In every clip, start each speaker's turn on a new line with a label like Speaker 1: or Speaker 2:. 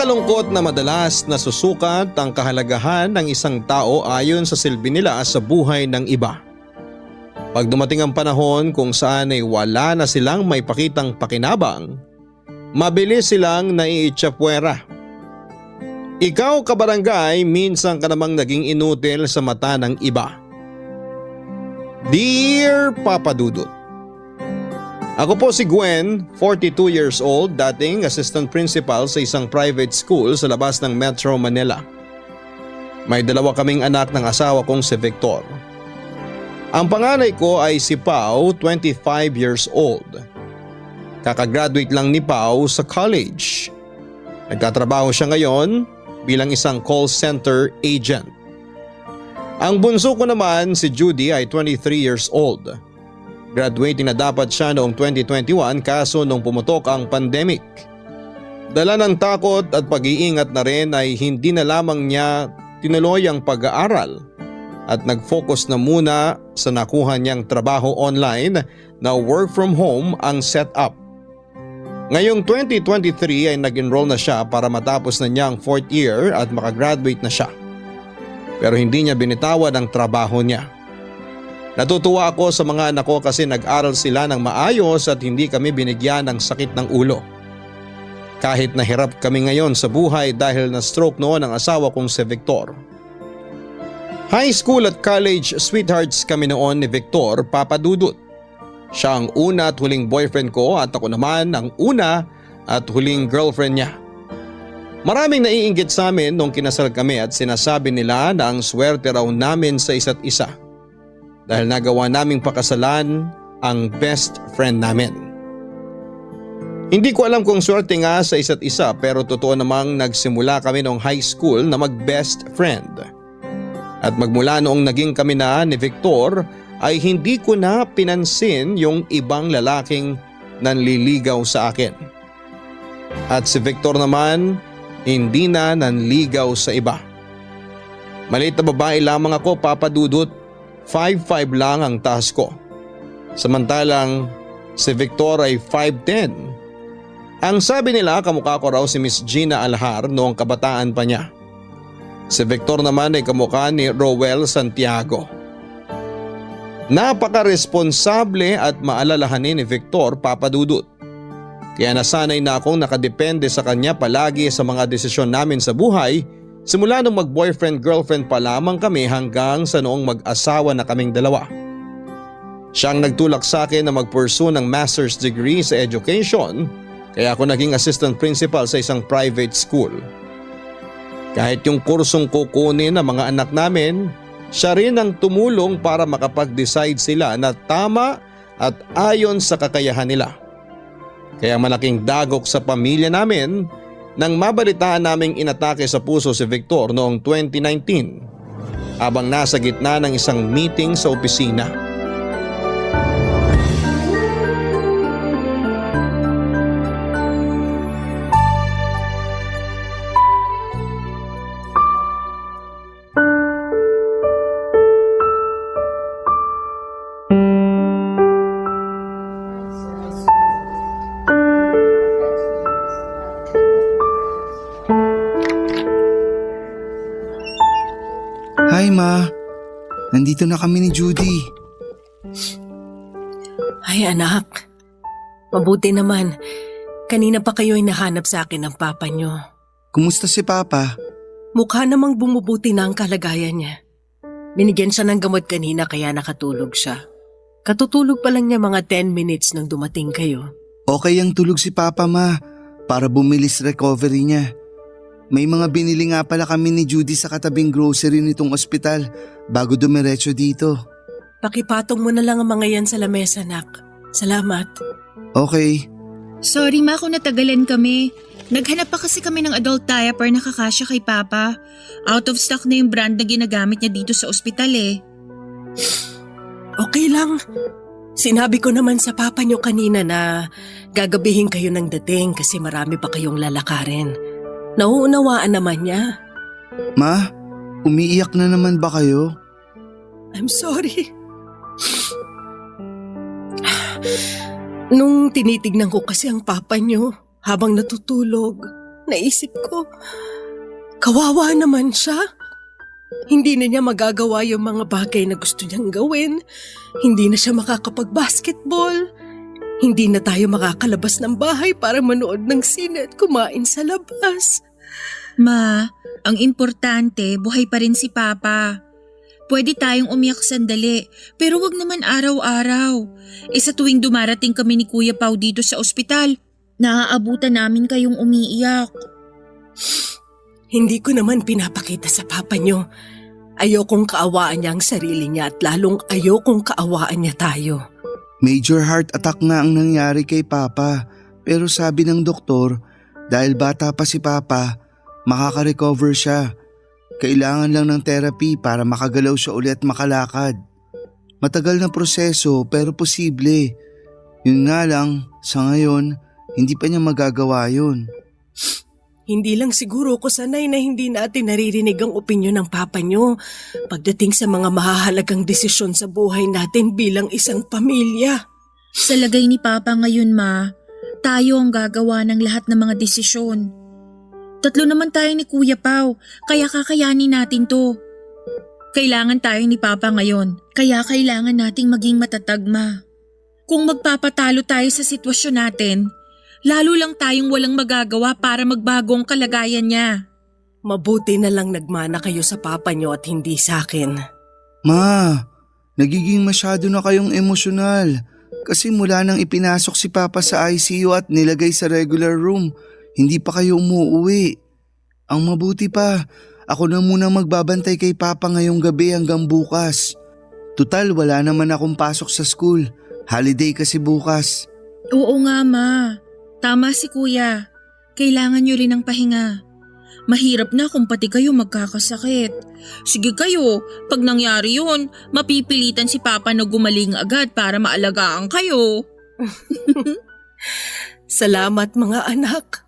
Speaker 1: Nakakalungkot na madalas nasusukat ang kahalagahan ng isang tao ayon sa silbi nila sa buhay ng iba. Pag dumating ang panahon kung saan ay wala na silang may pakitang pakinabang, mabilis silang naiitsapwera. Ikaw kabarangay, minsan ka namang naging inutil sa mata ng iba. Dear Papa Dudut, ako po si Gwen, 42 years old, dating assistant principal sa isang private school sa labas ng Metro Manila. May dalawa kaming anak ng asawa kong si Victor. Ang panganay ko ay si Pao, 25 years old. Kakagraduate lang ni Pao sa college. Nagtatrabaho siya ngayon bilang isang call center agent. Ang bunso ko naman si Judy ay 23 years old. Graduating na dapat siya noong 2021 kaso nung pumutok ang pandemic. Dala ng takot at pag-iingat na rin ay hindi na lamang niya tinuloy ang pag-aaral at nag-focus na muna sa nakuha niyang trabaho online na work from home ang setup. Ngayong 2023 ay nag-enroll na siya para matapos na niya ang 4th year at makagraduate na siya. Pero hindi niya binitawan ang trabaho niya. Natutuwa ako sa mga anak ko kasi nag-aral sila ng maayos at hindi kami binigyan ng sakit ng ulo. Kahit nahirap kami ngayon sa buhay dahil na-stroke noon ang asawa kong si Victor. High school at college sweethearts kami noon ni Victor, Papa Dudut. Siya ang una at huling boyfriend ko at ako naman ang una at huling girlfriend niya. Maraming naiinggit sa amin nung kinasal kami at sinasabi nila na ang swerte raw namin sa isa't isa. Dahil nagawa naming pakasalan ang best friend namin. Hindi ko alam kung swerte nga sa isa't isa pero totoo namang nagsimula kami noong high school na mag-best friend. At magmula noong naging kami na ni Victor ay hindi ko na pinansin yung ibang lalaking nanliligaw sa akin. At si Victor naman hindi na nanligaw sa iba. Maliit na babae lamang ako, Papa Dudut. 5'5" lang ang taas ko. Samantalang si Victor ay 5'10". Ang sabi nila kamukha ko raw si Miss Gina Alhar noong kabataan pa niya. Si Victor naman ay kamukha ni Roel Santiago. Napaka-responsable at maalalahanin ni Victor, Papa Dudut. Kaya nasanay na akong nakadepende sa kanya palagi sa mga desisyon namin sa buhay simula nung mag-boyfriend-girlfriend pa lamang kami hanggang sa noong mag-asawa na kaming dalawa. Siya ang nagtulak sa akin na mag-pursue ng master's degree sa education kaya ako naging assistant principal sa isang private school. Kahit yung kursong kukunin ng mga anak namin, siya rin ang tumulong para makapag-decide sila na tama at ayon sa kakayahan nila. Kaya malaking dagok sa pamilya namin nang mabalitaan naming inatake sa puso si Victor noong 2019 habang nasa gitna ng isang meeting sa opisina.
Speaker 2: Hi Ma, nandito na kami ni Judy.
Speaker 3: Ay anak, mabuti naman. Kanina pa kayo ay nahanap sa akin ng papa nyo.
Speaker 2: Kumusta si Papa?
Speaker 3: Mukha namang bumubuti na ang kalagayan niya. Binigyan siya ng gamot kanina kaya nakatulog siya. Katutulog pa lang niya mga 10 minutes nang dumating kayo.
Speaker 2: Okay ang tulog si Papa Ma, para bumilis recovery niya. May mga binili nga pala kami ni Judy sa katabing grocery nitong ospital bago dumiretso dito.
Speaker 3: Pakipatong mo na lang ang mga yan sa lamesa, nak. Salamat.
Speaker 2: Okay.
Speaker 4: Sorry Ma kung natagalan kami. Naghanap pa kasi kami ng adult diaper na kakasya kay Papa. Out of stock na yung brand na ginagamit niya dito sa ospital eh.
Speaker 3: Okay lang. Sinabi ko naman sa papa niyo kanina na gagabihin kayo ng dating kasi marami pa kayong lalakarin. Nauunawaan naman niya.
Speaker 2: Ma, umiiyak na naman ba kayo?
Speaker 3: I'm sorry. Nung tinitignan ko kasi ang papa niyo habang natutulog, Naisip ko, kawawa naman siya. Hindi na niya magagawa yung mga bagay na gusto niyang gawin. Hindi na siya makakapag-basketball. Hindi na tayo makakalabas ng bahay para manood ng sine at kumain sa labas.
Speaker 4: Ma, ang importante, buhay pa rin si Papa. Pwede tayong umiyak sandali, pero wag naman araw-araw. Sa tuwing dumarating kami ni Kuya Pao dito sa ospital, naaabutan namin kayong umiiyak.
Speaker 3: Hindi ko naman pinapakita sa papa niyo. Ayokong kaawaan niya ang sarili niya at lalong ayokong kaawaan niya tayo.
Speaker 2: Major heart attack nga ang nangyari kay Papa. Pero sabi ng doktor, dahil bata pa si Papa, makaka-recover siya. Kailangan lang ng therapy para makagalaw siya ulit at makalakad. Matagal na proseso pero posible. Yun nga lang, sa ngayon, hindi pa niya magagawa yun.
Speaker 3: Hindi lang siguro ko sanay na hindi natin naririnig ang opinyon ng papa niyo pagdating sa mga mahahalagang desisyon sa buhay natin bilang isang pamilya.
Speaker 4: Sa lagay ni Papa ngayon, Ma, tayo ang gagawa ng lahat ng mga desisyon. Tatlo naman tayo ni Kuya Pao, kaya kakayanin natin to. Kailangan tayo ni Papa ngayon, kaya kailangan nating maging matatag, Ma. Kung magpapatalo tayo sa sitwasyon natin, lalo lang tayong walang magagawa para magbago ang kalagayan niya.
Speaker 3: Mabuti na lang nagmana kayo sa papa niyo at hindi sa akin.
Speaker 2: Ma, nagiging masyado na kayong emosyonal. Kasi mula nang ipinasok si Papa sa ICU at nilagay sa regular room, hindi pa kayo umuwi. Ang mabuti pa, ako na muna magbabantay kay Papa ngayong gabi hanggang bukas. Tutal, wala naman akong pasok sa school. Holiday kasi bukas.
Speaker 4: Oo nga, Ma. Tama si Kuya. Kailangan niyo rin ng pahinga. Mahirap na kung pati kayo magkakasakit. Sige kayo, pag nangyari yun, mapipilitan si Papa na gumaling agad para maalagaan kayo.
Speaker 3: Salamat mga anak.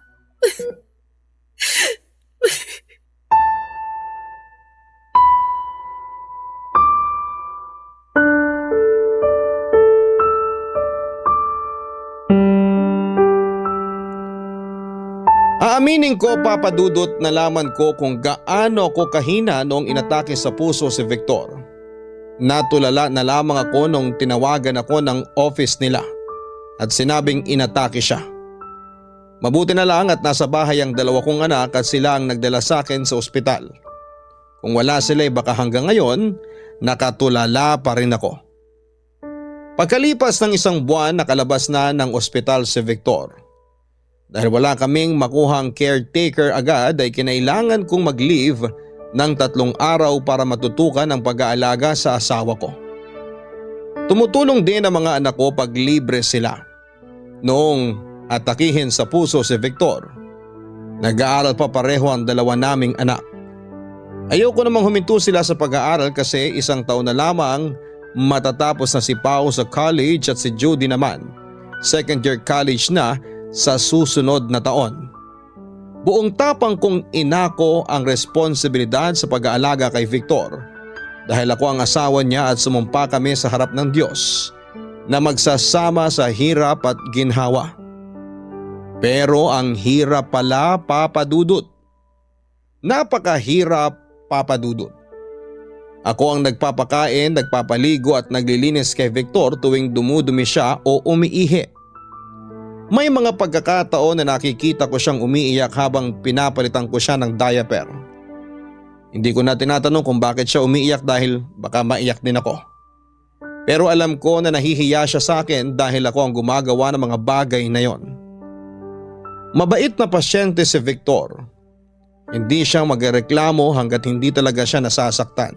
Speaker 1: Aaminin ko, Papa Dudut, nalaman ko kung gaano ako kahina noong inatake sa puso si Victor. Natulala na lamang ako nung tinawagan ako ng office nila at sinabing inatake siya. Mabuti na lang at nasa bahay ang dalawa kong anak at sila ang nagdala sa akin sa ospital. Kung wala sila baka hanggang ngayon, nakatulala pa rin ako. Pagkalipas ng isang buwan, nakalabas na ng ospital si Victor. Dahil wala kaming makuhang caretaker agad ay kinailangan kong mag-leave ng 3 araw para matutukan ang pag-aalaga sa asawa ko. Tumutulong din ang mga anak ko pag libre sila. Noong atakihin sa puso si Victor, nag-aaral pa pareho ang dalawa naming anak. Ayoko namang huminto sila sa pag-aaral kasi 1 taon na lamang matatapos na si Pao sa college at si Judy naman, 2nd year college na sa susunod na taon. Buong tapang kong inako ang responsibilidad sa pag-aalaga kay Victor dahil ako ang asawa niya at sumumpa kami sa harap ng Diyos na magsasama sa hirap at ginhawa. Pero ang hirap pala, Papa Dudut. Napakahirap, Papa Dudut. Ako ang nagpapakain, nagpapaligo at naglilinis kay Victor tuwing dumudumi siya o umiihi. May mga pagkakataon na nakikita ko siyang umiiyak habang pinapalitan ko siya ng diaper. Hindi ko na tinatanong kung bakit siya umiiyak dahil baka maiyak din ako. Pero alam ko na nahihiya siya sa akin dahil ako ang gumagawa ng mga bagay na yon. Mabait na pasyente si Victor. Hindi siya magreklamo hanggat hindi talaga siya nasasaktan.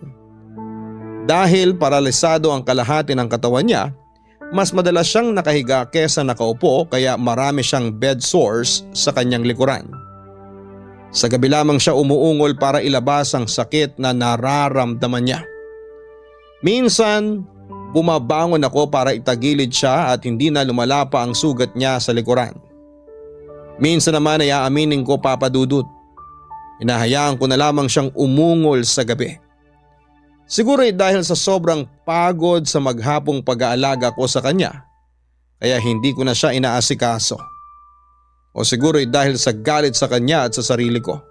Speaker 1: Dahil paralisado ang kalahati ng katawan niya, mas madalas siyang nakahiga kesa nakaupo kaya marami siyang bed sores sa kanyang likuran. Sa gabi lamang siya umuungol para ilabas ang sakit na nararamdaman niya. Minsan, bumabangon ako para itagilid siya at hindi na lumala pa ang sugat niya sa likuran. Minsan naman ay aaminin ko, Papa Dudut, hinahayaan ko na lamang siyang umungol sa gabi. Siguro dahil sa sobrang pagod sa maghapong pag-aalaga ko sa kanya, kaya hindi ko na siya inaasikaso. O siguro'y dahil sa galit sa kanya at sa sarili ko.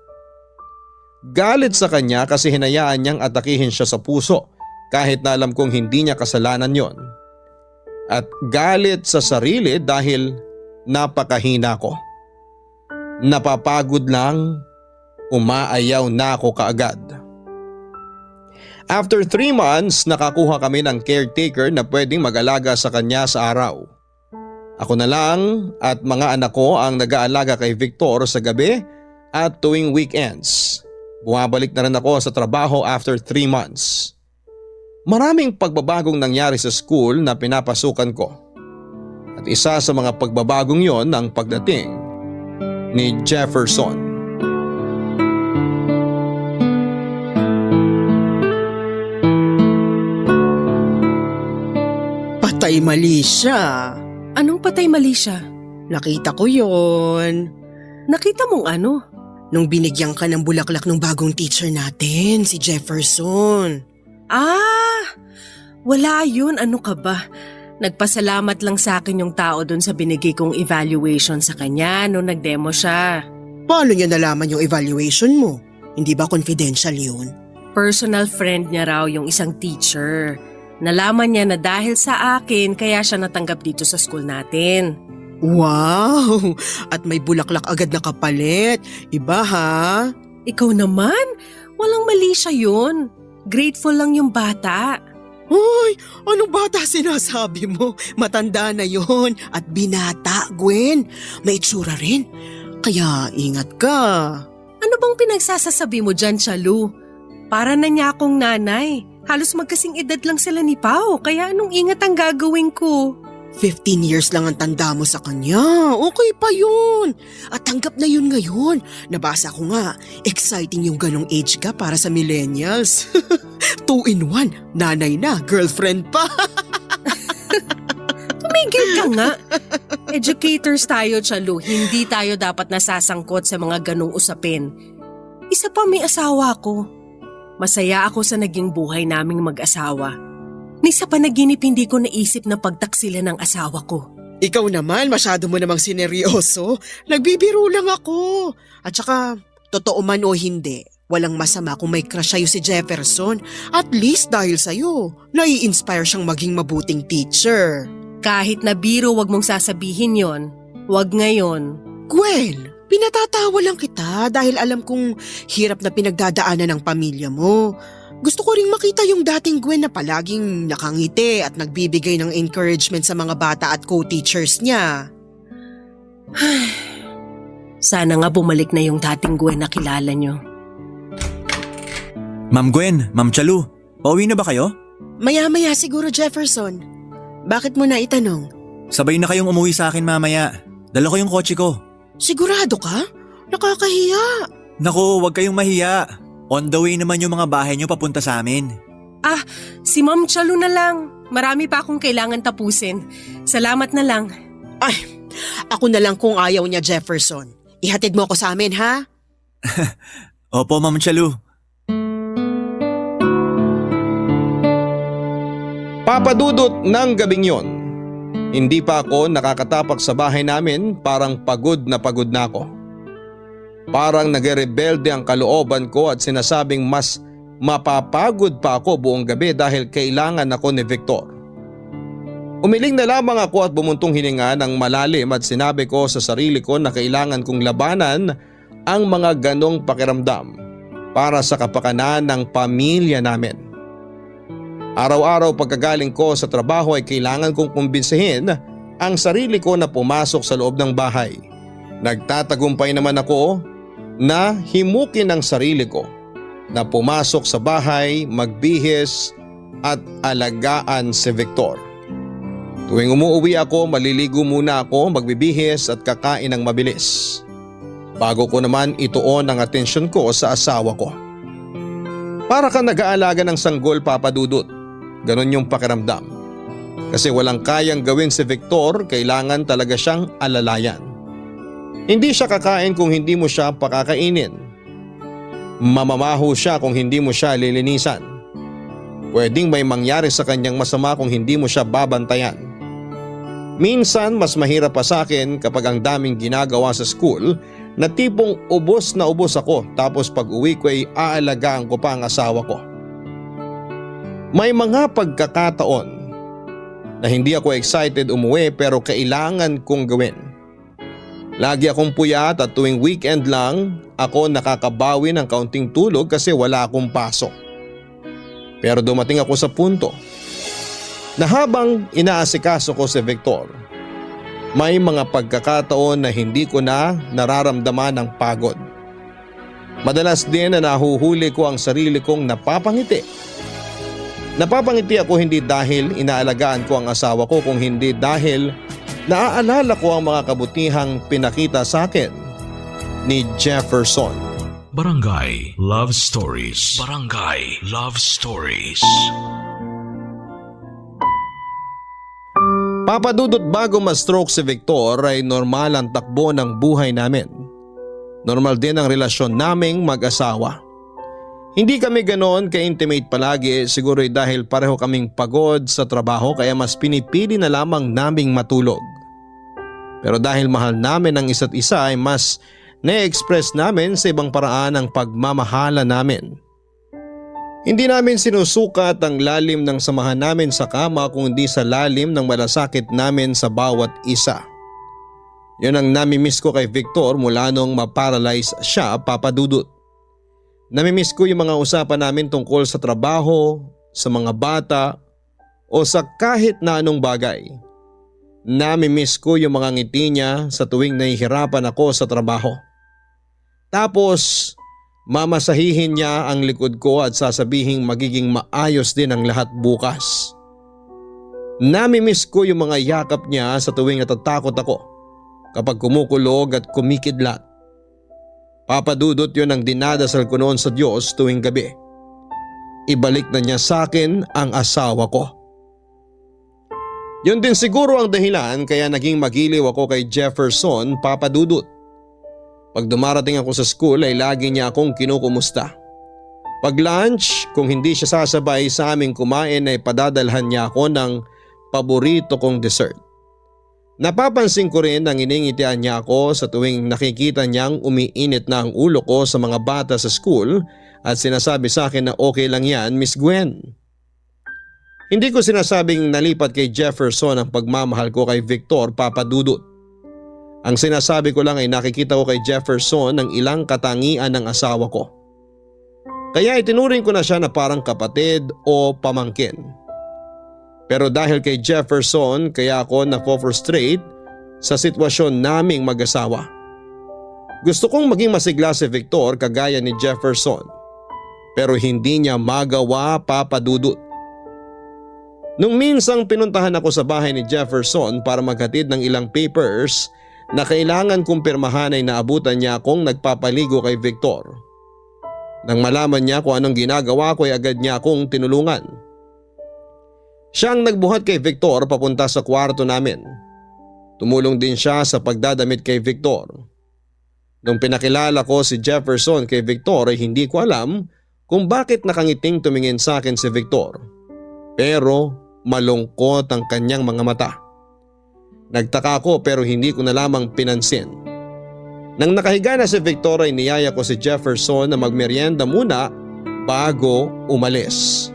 Speaker 1: Galit sa kanya kasi hinayaan niyang atakihin siya sa puso kahit na alam kong hindi niya kasalanan yon. At galit sa sarili dahil napakahina ko. Napapagod lang, umaayaw na ako kaagad. After 3 months, nakakuha kami ng caretaker na pwedeng mag-alaga sa kanya sa araw. Ako na lang at mga anak ko ang nag-aalaga kay Victor sa gabi at tuwing weekends. Bumabalik na rin ako sa trabaho after 3 months. Maraming pagbabagong nangyari sa school na pinapasukan ko. At isa sa mga pagbabagong yon ang pagdating ni Jefferson.
Speaker 5: Patay mali siya.
Speaker 3: Anong patay mali siya?
Speaker 5: Nakita ko yon.
Speaker 3: Nakita mong ano?
Speaker 5: Nung binigyan ka ng bulaklak ng bagong teacher natin, si Jefferson.
Speaker 3: Wala yun. Ano ka ba? Nagpasalamat lang sa akin yung tao dun sa binigay kong evaluation sa kanya nung nag-demo siya.
Speaker 5: Paano niya nalaman yung evaluation mo? Hindi ba confidential yun?
Speaker 3: Personal friend niya raw yung isang teacher. Nalaman niya na dahil sa akin kaya siya natanggap dito sa school natin.
Speaker 5: Wow! At may bulaklak agad na kapalit. Iba ha?
Speaker 3: Ikaw naman? Walang mali siya yun. Grateful lang yung bata.
Speaker 5: Hoy! Anong bata sinasabi mo? Matanda na yon at binata, Gwen. May itsura rin. Kaya ingat ka.
Speaker 3: Ano bang pinagsasasabi mo dyan, Chalu? Para na niya akong nanay. Halos magkasing edad lang sila ni Pao, kaya anong ingat ang gagawin ko?
Speaker 5: 15 years lang ang tanda mo sa kanya. Okay pa yun. At tanggap na yun ngayon. Nabasa ko nga, exciting yung ganong age ka para sa millennials. 2 in 1, nanay na, girlfriend pa.
Speaker 3: Tumigil ka nga. Educators tayo, Chalu. Hindi tayo dapat nasasangkot sa mga ganong usapin. Isa pa may asawa ko. Masaya ako sa naging buhay naming mag-asawa. Ni sa panaginip hindi ko naisip na pagtaksila ng asawa ko.
Speaker 5: Ikaw naman, masyado mo namang sineryoso. Nagbibiro lang ako. At saka, totoo man o hindi, walang masama kung may crush sa'yo si Jefferson. At least dahil sa'yo, nai-inspire siyang maging mabuting teacher.
Speaker 3: Kahit na biro wag mong sasabihin yon. Wag ngayon.
Speaker 5: Gwen, pinatatawa lang kita dahil alam kong hirap na pinagdadaanan ng pamilya mo. Gusto ko ring makita yung dating Gwen na palaging nakangiti at nagbibigay ng encouragement sa mga bata at co-teachers niya.
Speaker 3: Sana nga bumalik na yung dating Gwen na kilala nyo.
Speaker 6: Ma'am Gwen, Ma'am Chalu, pauwi na ba kayo?
Speaker 5: Maya-maya siguro, Jefferson. Bakit mo na itanong?
Speaker 6: Sabay na kayong umuwi sa akin mamaya. Dala ko yung kotse ko.
Speaker 5: Sigurado ka? Nakakahiya.
Speaker 6: Naku, huwag kayong mahiya. On the way naman yung mga bahay nyo papunta sa amin.
Speaker 3: Si Ma'am Chalu na lang. Marami pa akong kailangan tapusin. Salamat na lang.
Speaker 5: Ay, ako na lang kung ayaw niya, Jefferson. Ihatid mo ako sa amin, ha?
Speaker 6: Opo, Ma'am Chalu.
Speaker 1: Papadudot ng gabing yon. Hindi pa ako nakakatapak sa bahay namin, parang pagod na ako. Parang nagrebelde ang kalooban ko at sinasabing mas mapapagod pa ako buong gabi dahil kailangan ako ni Victor. Umiling na lamang ako at bumuntong hininga ng malalim at sinabi ko sa sarili ko na kailangan kong labanan ang mga ganong pakiramdam para sa kapakanan ng pamilya namin. Araw-araw pagkagaling ko sa trabaho ay kailangan kong kumbinsihin ang sarili ko na pumasok sa loob ng bahay. Nagtatagumpay naman ako na himukin ang sarili ko na pumasok sa bahay, magbihis at alagaan si Victor. Tuwing umuwi ako, maliligo muna ako, magbibihis at kakain ng mabilis. Bago ko naman ituon ang atensyon ko sa asawa ko. Para ka nag-aalaga ng sanggol, Papa Dudut. Ganon yung pakiramdam. Kasi walang kayang gawin si Victor, kailangan talaga siyang alalayan. Hindi siya kakain kung hindi mo siya pakakainin. Mamamaho siya kung hindi mo siya lilinisan. Pwedeng may mangyari sa kanyang masama kung hindi mo siya babantayan. Minsan mas mahirap pa sa akin kapag ang daming ginagawa sa school na tipong ubos na ubos ako tapos pag uwi ko ay aalagaan ko pa ang asawa ko. May mga pagkakataon na hindi ako excited umuwi pero kailangan kong gawin. Lagi akong puyat at tuwing weekend lang ako nakakabawi ng kaunting tulog kasi wala akong pasok. Pero dumating ako sa punto na habang inaasikaso ko si Victor, may mga pagkakataon na hindi ko na nararamdaman ang pagod. Madalas din na nahuhuli ko ang sarili kong napapangiti. Napapangiti ako hindi dahil inaalagaan ko ang asawa ko, kung hindi dahil naaalala ko ang mga kabutihang pinakita sa akin ni Jefferson.
Speaker 7: Barangay Love Stories. Barangay Love Stories.
Speaker 1: Papadudot, bago ma-stroke si Victor ay normal ang takbo ng buhay namin. Normal din ang relasyon naming mag-asawa. Hindi kami ganoon ka-intimate palagi, siguro dahil pareho kaming pagod sa trabaho kaya mas pinipili na lamang naming matulog. Pero dahil mahal namin ang isa't isa ay mas na-express namin sa ibang paraan ang pagmamahala namin. Hindi namin sinusukat ang lalim ng samahan namin sa kama kundi sa lalim ng malasakit namin sa bawat isa. Yun ang namimiss ko kay Victor mula nung ma-paralyze siya, Papadudot. Namimiss ko yung mga usapan namin tungkol sa trabaho, sa mga bata o sa kahit na anong bagay. Namimiss ko yung mga ngiti niya sa tuwing nahihirapan ako sa trabaho. Tapos mamasahihin niya ang likod ko at sasabihing magiging maayos din ang lahat bukas. Namimiss ko yung mga yakap niya sa tuwing natatakot ako kapag kumukulog at kumikidlat. Papadudot, yun ang dinadasal ko noon sa Diyos tuwing gabi. Ibalik na niya sa akin ang asawa ko. Yun din siguro ang dahilan kaya naging magiliw ako kay Jefferson, Papadudot. Pag dumarating ako sa school ay lagi niya akong kinukumusta. Pag lunch, kung hindi siya sasabay sa aming kumain ay padadalhan niya ako ng paborito kong dessert. Napapansin ko rin ang iningitian niya ako sa tuwing nakikita niyang umiinit na ang ulo ko sa mga bata sa school at sinasabi sa akin na okay lang yan, Miss Gwen. Hindi ko sinasabing nalipat kay Jefferson ang pagmamahal ko kay Victor, Papadudot. Ang sinasabi ko lang ay nakikita ko kay Jefferson ang ilang katangian ng asawa ko. Kaya itinuring ko na siya na parang kapatid o pamangkin. Pero dahil kay Jefferson kaya ako na-frustrate sa sitwasyon naming mag-asawa. Gusto kong maging masigla si Victor kagaya ni Jefferson. Pero hindi niya magawa, Papadudot. Nung minsang pinuntahan ako sa bahay ni Jefferson para maghatid ng ilang papers na kailangan kong pirmahan ay naabutan niya akong nagpapaligo kay Victor. Nang malaman niya kung anong ginagawa ko ay agad niya akong tinulungan. Siya ang nagbuhat kay Victor papunta sa kwarto namin. Tumulong din siya sa pagdadamit kay Victor. Nung pinakilala ko si Jefferson kay Victor ay hindi ko alam kung bakit nakangiting tumingin sa akin si Victor. Pero malungkot ang kanyang mga mata. Nagtaka ko pero hindi ko na lamang pinansin. Nang nakahiga na si Victor ay niyaya ko si Jefferson na magmeryenda muna bago umalis.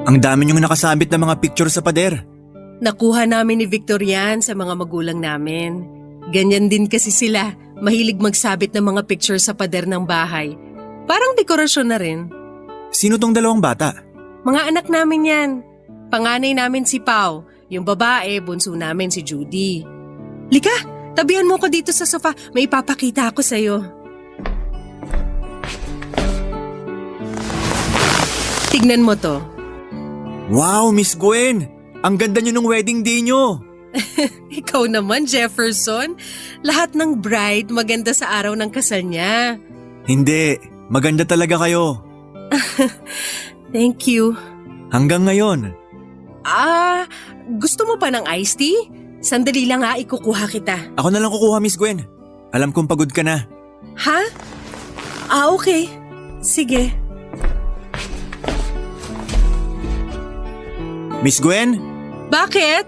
Speaker 6: Ang dami niyong nakasabit na mga picture sa pader.
Speaker 3: Nakuha namin ni Victor yan sa mga magulang namin. Ganyan din kasi sila, mahilig magsabit ng mga picture sa pader ng bahay. Parang dekorasyon na rin.
Speaker 6: Sino tong dalawang bata?
Speaker 3: Mga anak namin yan. Panganay namin si Pau, yung babae, bunso namin si Judy. Lika, tabihan mo ko dito sa sofa, may ipapakita ako sa'yo. Tignan mo to.
Speaker 6: Wow, Miss Gwen! Ang ganda niyo nung wedding day niyo!
Speaker 3: Ikaw naman, Jefferson. Lahat ng bride maganda sa araw ng kasal niya.
Speaker 6: Hindi, maganda talaga kayo.
Speaker 3: Thank you.
Speaker 6: Hanggang ngayon.
Speaker 3: Gusto mo pa ng iced tea? Sandali lang ikukuha kita.
Speaker 6: Ako na lang kukuha, Miss Gwen. Alam kong pagod ka na.
Speaker 3: Ha? Okay. Sige.
Speaker 6: Miss Gwen?
Speaker 3: Bakit?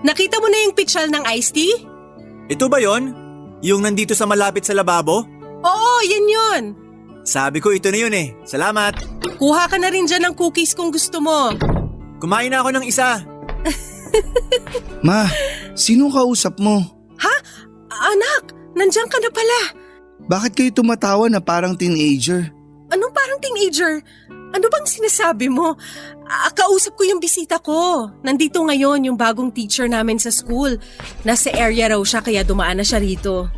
Speaker 3: Nakita mo na yung pitchal ng iced tea?
Speaker 6: Ito ba yon? Yung nandito sa malapit sa lababo?
Speaker 3: Oo, yan yun.
Speaker 6: Sabi ko ito na yun eh. Salamat.
Speaker 3: Kuha ka na rin dyan ng cookies kung gusto mo.
Speaker 6: Kumain na ako ng isa.
Speaker 2: Ma, sinong kausap mo?
Speaker 3: Anak, nandiyan ka na pala.
Speaker 2: Bakit kayo tumatawa na parang teenager?
Speaker 3: Anong parang teenager? Ano bang sinasabi mo? Kausap ko yung bisita ko. Nandito ngayon yung bagong teacher namin sa school. Nasa area raw siya kaya dumaan na siya rito.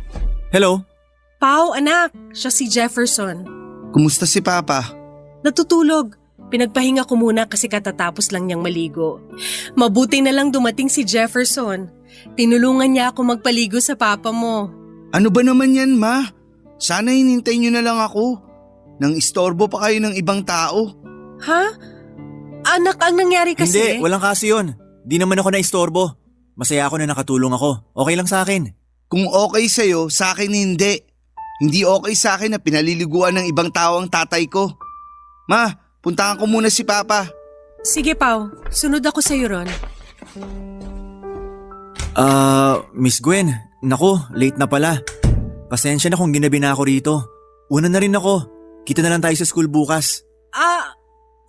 Speaker 6: Hello?
Speaker 3: Pao, anak. Siya si Jefferson.
Speaker 2: Kumusta si Papa?
Speaker 3: Natutulog. Pinagpahinga ko muna kasi katatapos lang niyang maligo. Mabuti na lang dumating si Jefferson. Tinulungan niya ako magpaligo sa papa mo.
Speaker 2: Ano ba naman yan, Ma? Sana hinintay niyo na lang ako. Nang istorbo pa kayo ng ibang tao.
Speaker 3: Ha? Anak, ang nangyari kasi…
Speaker 6: Hindi, walang kaso yun. Di naman ako naistorbo. Masaya ako na nakatulong ako. Okay lang sa akin.
Speaker 2: Kung okay sa'yo, sa akin hindi. Hindi okay sa akin na pinaliliguan ng ibang tao ang tatay ko. Ma, puntahan ko muna si Papa.
Speaker 3: Sige, Pao. Sunod ako sa'yo, Ron.
Speaker 6: Miss Gwen, naku, late na pala. Pasensya na kung ginabi na ako rito. Una na rin ako. Kita na lang tayo sa school bukas.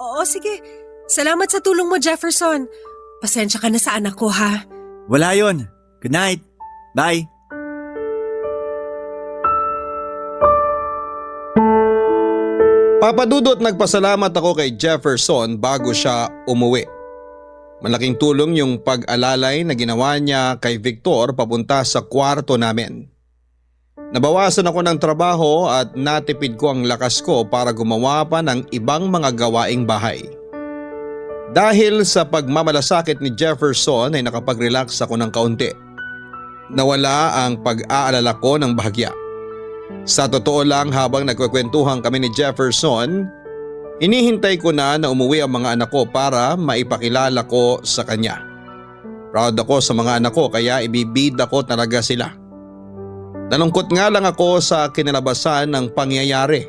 Speaker 3: Oo, sige. Salamat sa tulong mo, Jefferson. Pasensya ka na sa anak ko, ha?
Speaker 6: Wala yon. Good night. Bye.
Speaker 1: Papa Dudut, nagpasalamat ako kay Jefferson bago siya umuwi. Malaking tulong yung pag-alalay na ginawa niya kay Victor papunta sa kwarto namin. Nabawasan ako ng trabaho at natipid ko ang lakas ko para gumawa pa ng ibang mga gawaing bahay. Dahil sa pagmamalasakit ni Jefferson ay nakapag-relax ako ng kaunti. Nawala ang pag-aalala ko ng bahagya. Sa totoo lang, habang nagkukwentuhan kami ni Jefferson, inihintay ko na umuwi ang mga anak ko para maipakilala ko sa kanya. Proud ako sa mga anak ko kaya ibibida ko talaga sila. Nalungkot nga lang ako sa kinalabasan ng pangyayari.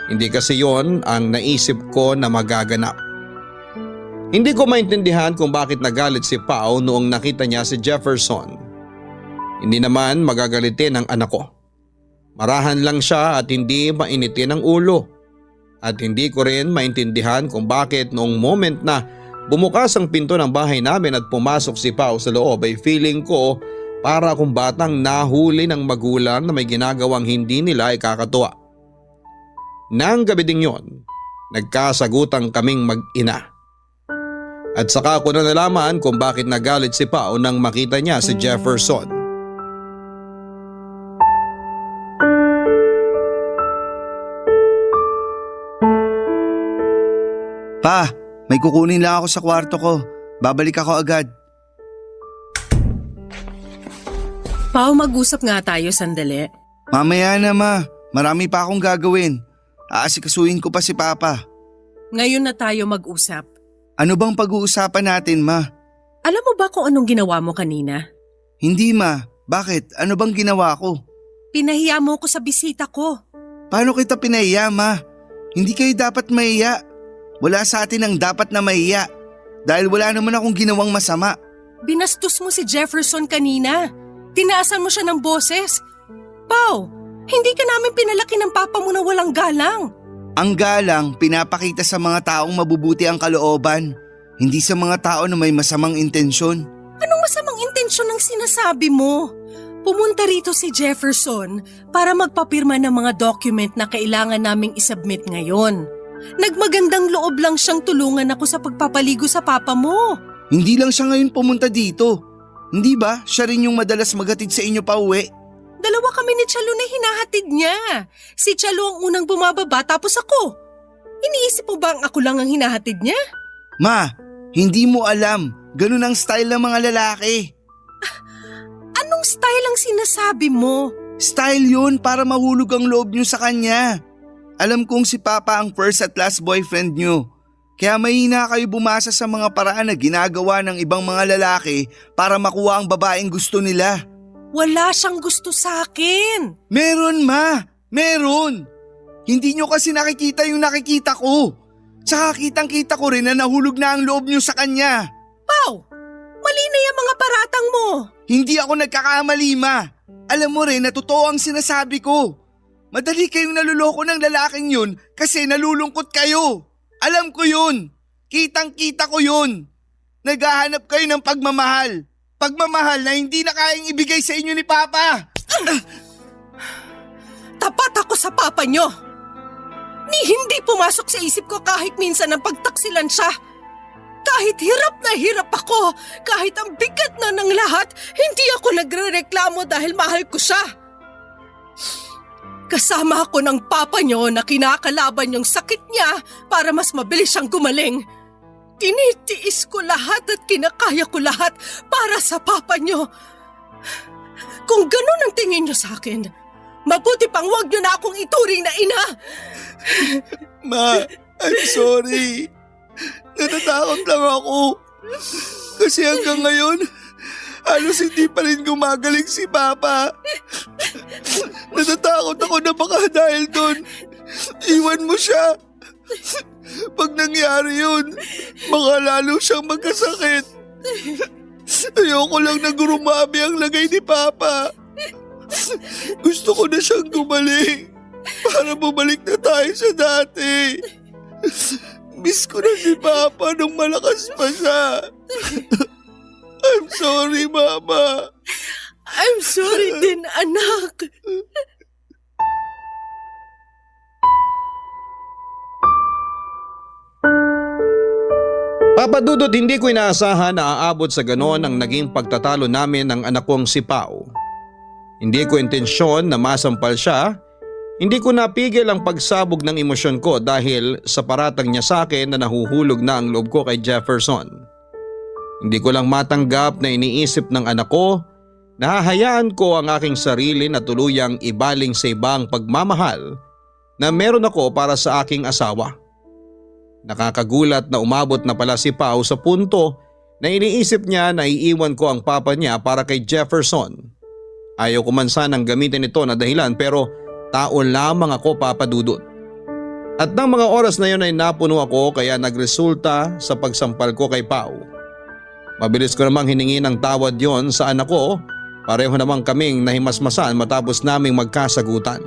Speaker 1: Hindi kasi yon ang naisip ko na magaganap. Hindi ko maintindihan kung bakit nagalit si Pao noong nakita niya si Jefferson. Hindi naman magagalitin ang anak ko. Marahan lang siya at hindi mainitin ang ulo. At hindi ko rin maintindihan kung bakit noong moment na bumukas ang pinto ng bahay namin at pumasok si Pao sa loob ay feeling ko para akong batang nahuli ng magulang na may ginagawang hindi nila ikakatuwa. Nang gabi ding yon, nagkasagutan kaming mag-ina. At saka ko na nalaman kung bakit nagalit si Pao nang makita niya si Jefferson.
Speaker 2: Pa, may kukunin lang ako sa kwarto ko. Babalik ako agad.
Speaker 3: Pao, mag-usap nga tayo sandali.
Speaker 2: Mamaya na, Ma. Marami pa akong gagawin. Aasikasuhin ko pa si Papa.
Speaker 3: Ngayon na tayo mag-usap.
Speaker 2: Ano bang pag-uusapan natin, Ma?
Speaker 3: Alam mo ba kung anong ginawa mo kanina?
Speaker 2: Hindi, Ma. Bakit? Ano bang ginawa ko?
Speaker 3: Pinahiya mo ko sa bisita ko.
Speaker 2: Paano kita pinahiya, Ma? Hindi kayo dapat mahiya. Wala sa atin ang dapat na mahiya. Dahil wala naman akong ginawang masama.
Speaker 3: Binastos mo si Jefferson kanina. Tinaasan mo siya ng boses. Pao, hindi ka namin pinalaki ng papa mo na walang galang.
Speaker 2: Ang galang pinapakita sa mga taong mabubuti ang kalooban. Hindi sa mga tao na may masamang intensyon.
Speaker 3: Anong masamang intensyon ang sinasabi mo? Pumunta rito si Jefferson para magpapirma ng mga document na kailangan naming isubmit ngayon. Nagmagandang loob lang siyang tulungan ako sa pagpapaligo sa papa mo.
Speaker 2: Hindi lang siya ngayon pumunta dito. Hindi ba siya rin yung madalas maghatid sa inyo pa uwi?
Speaker 3: Dalawa kami ni Chalo na hinahatid niya. Si Chalo ang unang bumababa tapos ako. Iniisip mo ba ang ako lang ang hinahatid niya?
Speaker 2: Ma, hindi mo alam. Ganun ang style ng mga lalaki.
Speaker 3: Anong style ang sinasabi mo?
Speaker 2: Style yun para mahulog ang loob nyo sa kanya. Alam kong si Papa ang first at last boyfriend nyo. Kaya mahina kayo bumasa sa mga paraan na ginagawa ng ibang mga lalaki para makuha ang babaeng gusto nila.
Speaker 3: Wala siyang gusto sa akin.
Speaker 2: Meron, Ma. Meron. Hindi nyo kasi nakikita yung nakikita ko. Tsaka kitang-kita ko rin na nahulog na ang loob niyo sa kanya.
Speaker 3: Pao, mali na yung mga paratang mo.
Speaker 2: Hindi ako nagkakamali, Ma. Alam mo rin na totoo ang sinasabi ko. Madali kayong naluloko ng lalaking yun kasi nalulungkot kayo. Alam ko yun. Kitang-kita ko yun. Naghahanap kayo ng pagmamahal. Pagmamahal na hindi na kayang ibigay sa inyo ni Papa.
Speaker 3: Tapat ako sa papa nyo. Ni hindi pumasok sa isip ko kahit minsan ang pagtaksilan siya. Kahit hirap na hirap ako, kahit ang bigat na ng lahat, hindi ako nagrereklamo dahil mahal ko siya. Kasama ako ng papa nyo na kinakalaban yung sakit niya para mas mabilis siyang gumaling. Tinitiis ko lahat at kinakaya ko lahat para sa papa nyo. Kung ganun ang tingin nyo sa akin, mabuti pang wag nyo na akong ituring na ina.
Speaker 2: Ma, I'm sorry. Natatakot lang ako. Kasi hanggang ngayon, halos hindi pa rin gumagaling si Papa. Natatakot ako na baka dahil doon, iwan mo siya. Pag nangyari yun, baka lalo siyang magkasakit. Ayoko lang na gurumami ang lagay ni Papa. Gusto ko na siyang gumaling para bumalik na tayo sa dati. Miss ko na si Papa nung malakas pa siya. I'm sorry, Mama.
Speaker 3: I'm sorry din, anak.
Speaker 1: Papa Dudut, hindi ko inaasahan na aabot sa ganon ang naging pagtatalo namin ng anak kong si Pao. Hindi ko intensyon na masampal siya. Hindi ko napigil ang pagsabog ng emosyon ko dahil sa paratang niya sa akin na nahuhulog na ang loob ko kay Jefferson. Hindi ko lang matanggap na iniisip ng anak ko na hahayaan ko ang aking sarili na tuluyang ibaling sa ibang pagmamahal na meron ako para sa aking asawa. Nakakagulat na umabot na pala si Pao sa punto na iniisip niya na iiwan ko ang papa niya para kay Jefferson. Ayaw ko man sanang gamitin ito na dahilan pero tao lamang ako, Papa Dudut. At ng mga oras na yun ay napuno ako kaya nagresulta sa pagsampal ko kay Pao. Mabilis ko namang hiningi ng tawad yon sa anak ko, pareho namang kaming nahimasmasan matapos naming magkasagutan.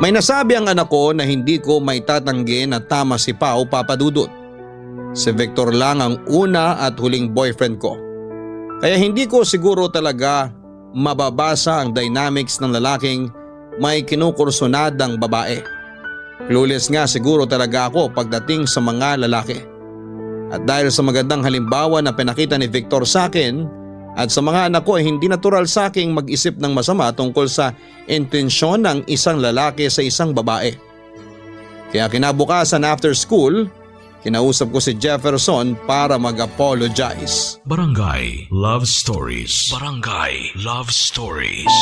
Speaker 1: May nasabi ang anak ko na hindi ko maitatanggi na tama si Pao, Papa Dudut. Si Victor lang ang una at huling boyfriend ko. Kaya hindi ko siguro talaga mababasa ang dynamics ng lalaking may kinukursunadang babae. Clueless nga siguro talaga ako pagdating sa mga lalaki. At dahil sa magandang halimbawa na pinakita ni Victor sa akin at sa mga anak ko ay hindi natural sa aking mag-isip ng masama tungkol sa intensyon ng isang lalaki sa isang babae. Kaya kinabukasan after school, kinausap ko si Jefferson para mag-apologize.
Speaker 7: Barangay Love Stories. Barangay Love Stories.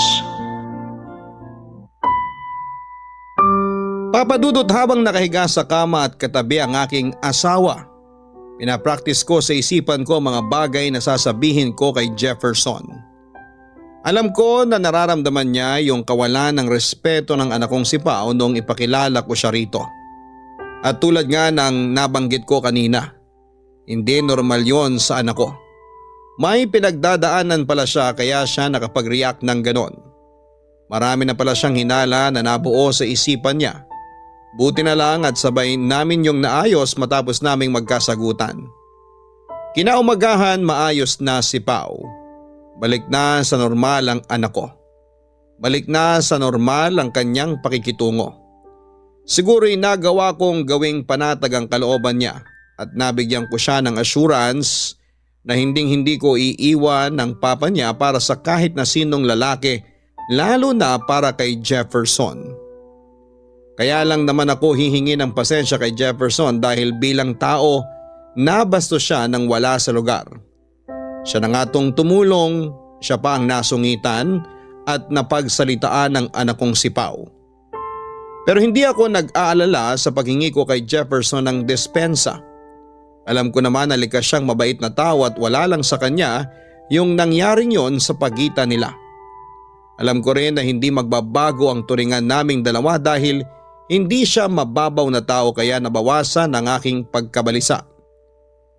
Speaker 1: Papa Dudut, habang nakahiga sa kama at katabi ang aking asawa, pinapractice ko sa isipan ko mga bagay na sasabihin ko kay Jefferson. Alam ko na nararamdaman niya yung kawalan ng respeto ng anak kong si Pao noong ipakilala ko siya rito. At tulad nga ng nabanggit ko kanina, hindi normal yon sa anak ko. May pinagdadaanan pala siya kaya siya nakapag-react ng ganon. Marami na pala siyang hinala na nabuo sa isipan niya. Buti na lang at sabay namin yung naayos matapos naming magkasagutan. Kinaumagahan maayos na si Pao. Balik na sa normal ang anak ko. Balik na sa normal ang kanyang pakikitungo. Siguro'y nagawa kong gawing panatag ang kalooban niya at nabigyan ko siya ng assurance na hindi ko iiwan ng papa niya para sa kahit na sinong lalaki, lalo na para kay Jefferson. Kaya lang naman ako hihingi ng pasensya kay Jefferson dahil bilang tao, nabastos siya nang wala sa lugar. Siya na nga tong tumulong, siya pa ang nasungitan at napagsalitaan ng anak kong si Pao. Pero hindi ako nag-aalala sa paghingi ko kay Jefferson ng despensa. Alam ko naman na likas siyang mabait na tao at wala lang sa kanya yung nangyaring yon sa pagitan nila. Alam ko rin na hindi magbabago ang turingan naming dalawa dahil Hindi siya mababaw na tao kaya nabawasan ang aking pagkabalisa.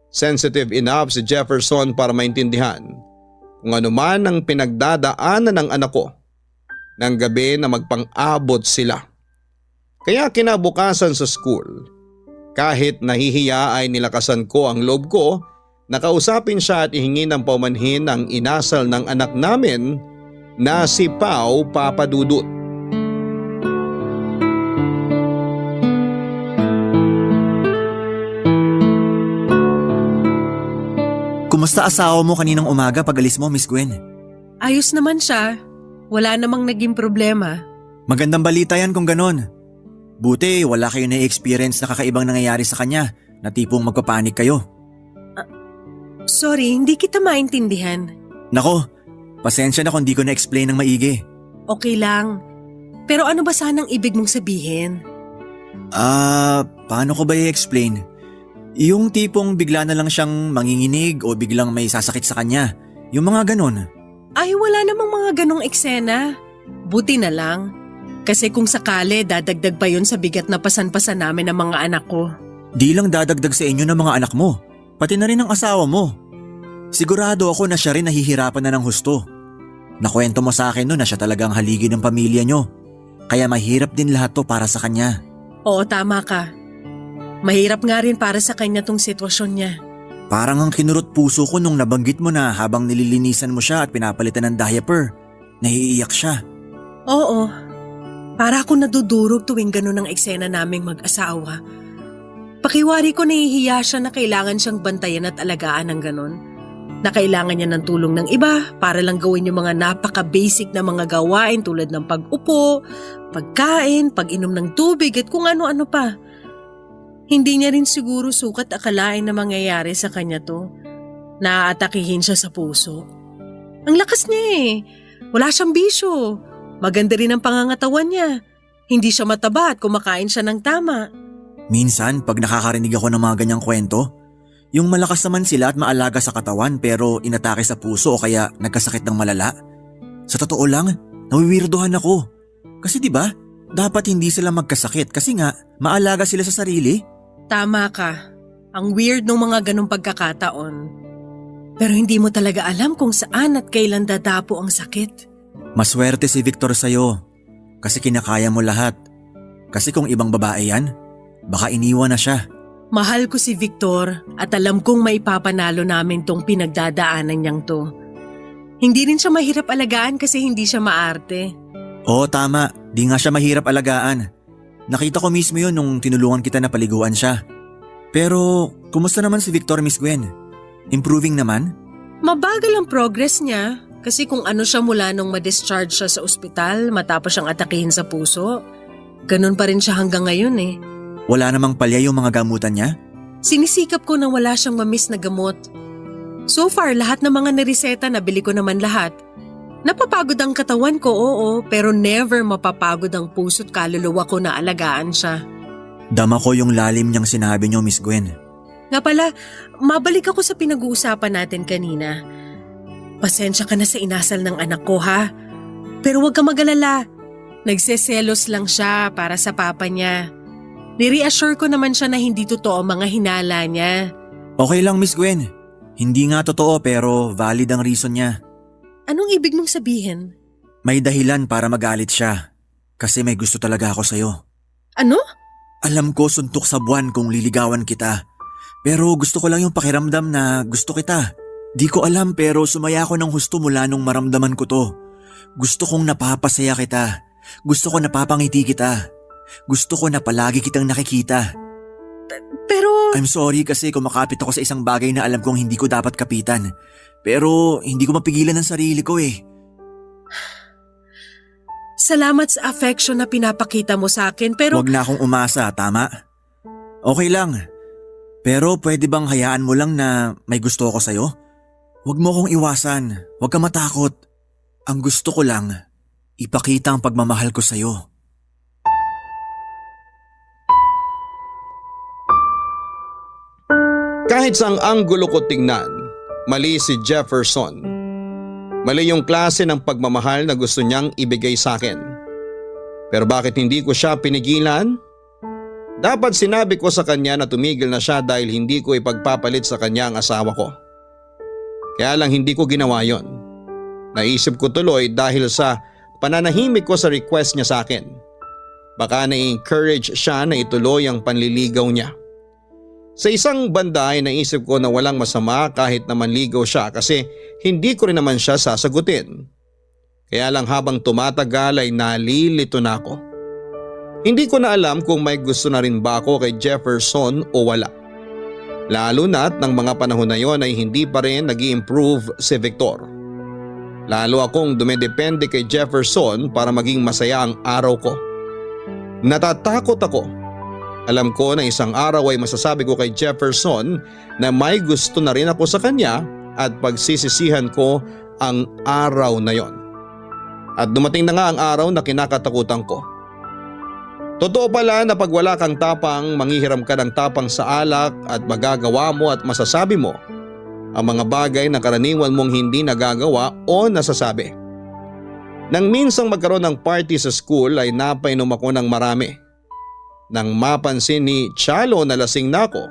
Speaker 1: Sensitive enough si Jefferson para maintindihan kung ano man ang pinagdadaanan ng anak ko ng gabi na magpang-abot sila. Kaya kinabukasan sa school, kahit nahihiya ay nilakasan ko ang loob ko na kausapin siya at ihingi ng paumanhin ang inasal ng anak namin na si Pao Papadudut.
Speaker 6: Kumusta asawa mo kaninang umaga pag alis mo, Miss Gwen?
Speaker 3: Ayos naman siya. Wala namang naging problema.
Speaker 6: Magandang balita yan kung ganon. Buti wala kayo na-experience na kakaibang nangyayari sa kanya na tipong magpapanik kayo.
Speaker 3: Sorry, hindi kita maintindihan.
Speaker 6: Nako, pasensya na kung di ko na-explain ng maigi.
Speaker 3: Okay lang. Pero ano ba sanang ibig mong sabihin?
Speaker 6: Paano ko ba i-explain? Yung tipong bigla na lang siyang manginginig o biglang may sasakit sa kanya. Yung mga ganon.
Speaker 3: Ay, wala namang mga ganong eksena. Buti na lang. Kasi kung sakali, dadagdag pa yun sa bigat na pasan-pasan namin ng mga anak ko.
Speaker 6: Di lang dadagdag sa inyo ng mga anak mo, pati na rin ang asawa mo. Sigurado ako na siya rin nahihirapan na ng husto. Nakwento mo sa akin noon na siya talagang haligi ng pamilya nyo. Kaya mahirap din lahat to para sa kanya.
Speaker 3: Oo, tama ka. Mahirap nga rin para sa kanya tong sitwasyon niya.
Speaker 6: Parang ang kinurot puso ko nung nabanggit mo na habang nililinisan mo siya at pinapalitan ng diaper, naiiyak siya.
Speaker 3: Oo. Para ako nadudurog tuwing ganun ang eksena naming mag-asawa. Pakiwari ko nahihiya siya na kailangan siyang bantayan at alagaan ng ganun. Na kailangan niya ng tulong ng iba para lang gawin yung mga napaka-basic na mga gawain tulad ng pag-upo, pagkain, pag-inom ng tubig at kung ano-ano pa. Hindi niya rin siguro sukat akalain na mangyayari sa kanya to. Naaatakihin siya sa puso. Ang lakas niya eh. Wala siyang bisyo. Maganda rin ang pangangatawan niya. Hindi siya mataba at kumakain siya ng tama.
Speaker 6: Minsan, pag nakakarinig ako ng mga ganyang kwento, yung malakas naman sila at maalaga sa katawan pero inatake sa puso o kaya nagkasakit ng malala. Sa totoo lang, nawiwirdohan ako. Kasi 'di ba, dapat hindi sila magkasakit kasi nga maalaga sila sa sarili.
Speaker 3: Tama ka. Ang weird ng mga ganong pagkakataon. Pero hindi mo talaga alam kung saan at kailan dadapo ang sakit.
Speaker 6: Maswerte si Victor sa'yo kasi kinakaya mo lahat. Kasi kung ibang babae yan, baka iniwan na siya.
Speaker 3: Mahal ko si Victor at alam kong maipapanalo namin tong pinagdadaanan niyang to. Hindi rin siya mahirap alagaan kasi hindi siya maarte.
Speaker 6: Oo, tama. Di nga siya mahirap alagaan. Nakita ko mismo yun nung tinulungan kita na paliguan siya. Pero, kumusta naman si Victor, Miss Gwen? Improving naman?
Speaker 3: Mabagal ang progress niya kasi kung ano siya mula nung ma-discharge siya sa ospital matapos siyang atakihin sa puso. Ganun pa rin siya hanggang ngayon eh.
Speaker 6: Wala namang palya yung mga gamutan niya?
Speaker 3: Sinisikap ko na wala siyang mamiss na gamot. So far, lahat ng mga nireseta nabili ko naman lahat. Napapagod ang katawan ko, oo, pero never mapapagod ang puso't kaluluwa ko na alagaan siya.
Speaker 6: Dama ko yung lalim niyang sinabi niyo, Miss Gwen.
Speaker 3: Nga pala, mabalik ako sa pinag-uusapan natin kanina. Pasensya ka na sa inasal ng anak ko, ha? Pero huwag ka mag-alala. Nagseselos lang siya para sa papa niya. Ni-reassure ko naman siya na hindi totoo ang mga hinala niya.
Speaker 6: Okay lang, Miss Gwen. Hindi nga totoo pero valid ang reason niya.
Speaker 3: Anong ibig mong sabihin?
Speaker 6: May dahilan para magalit siya. Kasi may gusto talaga ako sa'yo.
Speaker 3: Ano?
Speaker 6: Alam ko suntok sa buwan kung liligawan kita. Pero gusto ko lang yung pakiramdam na gusto kita. Di ko alam pero sumaya ako ng husto mula nung maramdaman ko to. Gusto kong napapasaya kita. Gusto ko napapangiti kita. Gusto ko na palagi kitang nakikita.
Speaker 3: Pero…
Speaker 6: I'm sorry kasi kumakapit ako sa isang bagay na alam kong hindi ko dapat kapitan. Pero hindi ko mapigilan ang sarili ko eh.
Speaker 3: Salamat sa affection na pinapakita mo sa akin pero…
Speaker 6: Huwag na akong umasa, tama? Okay lang. Pero pwede bang hayaan mo lang na may gusto ako sa'yo? Huwag mo akong iwasan. Huwag ka matakot. Ang gusto ko lang, ipakita ang pagmamahal ko sa'yo.
Speaker 1: Kahit sa anggulo ko tingnan, mali si Jefferson. Mali yung klase ng pagmamahal na gusto niyang ibigay sa akin. Pero bakit hindi ko siya pinigilan? Dapat sinabi ko sa kanya na tumigil na siya dahil hindi ko ipagpapalit sa kanya ang asawa ko. Kaya lang hindi ko ginawa yon. Naisip ko tuloy dahil sa pananahimik ko sa request niya sa akin. Baka na-encourage siya na ituloy ang panliligaw niya. Sa isang banda ay naisip ko na walang masama kahit na manligaw siya kasi hindi ko rin naman siya sasagutin. Kaya lang habang tumatagal ay nalilito na ako. Hindi ko na alam kung may gusto na rin ba ako kay Jefferson o wala. Lalo na't ng mga panahon na yon ay hindi pa rin nag-i-improve si Victor. Lalo akong dumedepende kay Jefferson para maging masaya ang araw ko. Natatakot ako. Alam ko na isang araw ay masasabi ko kay Jefferson na may gusto na rin ako sa kanya at pagsisisihan ko ang araw na yon. At dumating na nga ang araw na kinakatakutan ko. Totoo pala na pag wala kang tapang, manghihiram ka ng tapang sa alak at magagawa mo at masasabi mo ang mga bagay na karaniwan mong hindi nagagawa o nasasabi. Nang minsang magkaroon ng party sa school ay napainom ako ng marami. Nang mapansin ni Chalo na lasing na ako,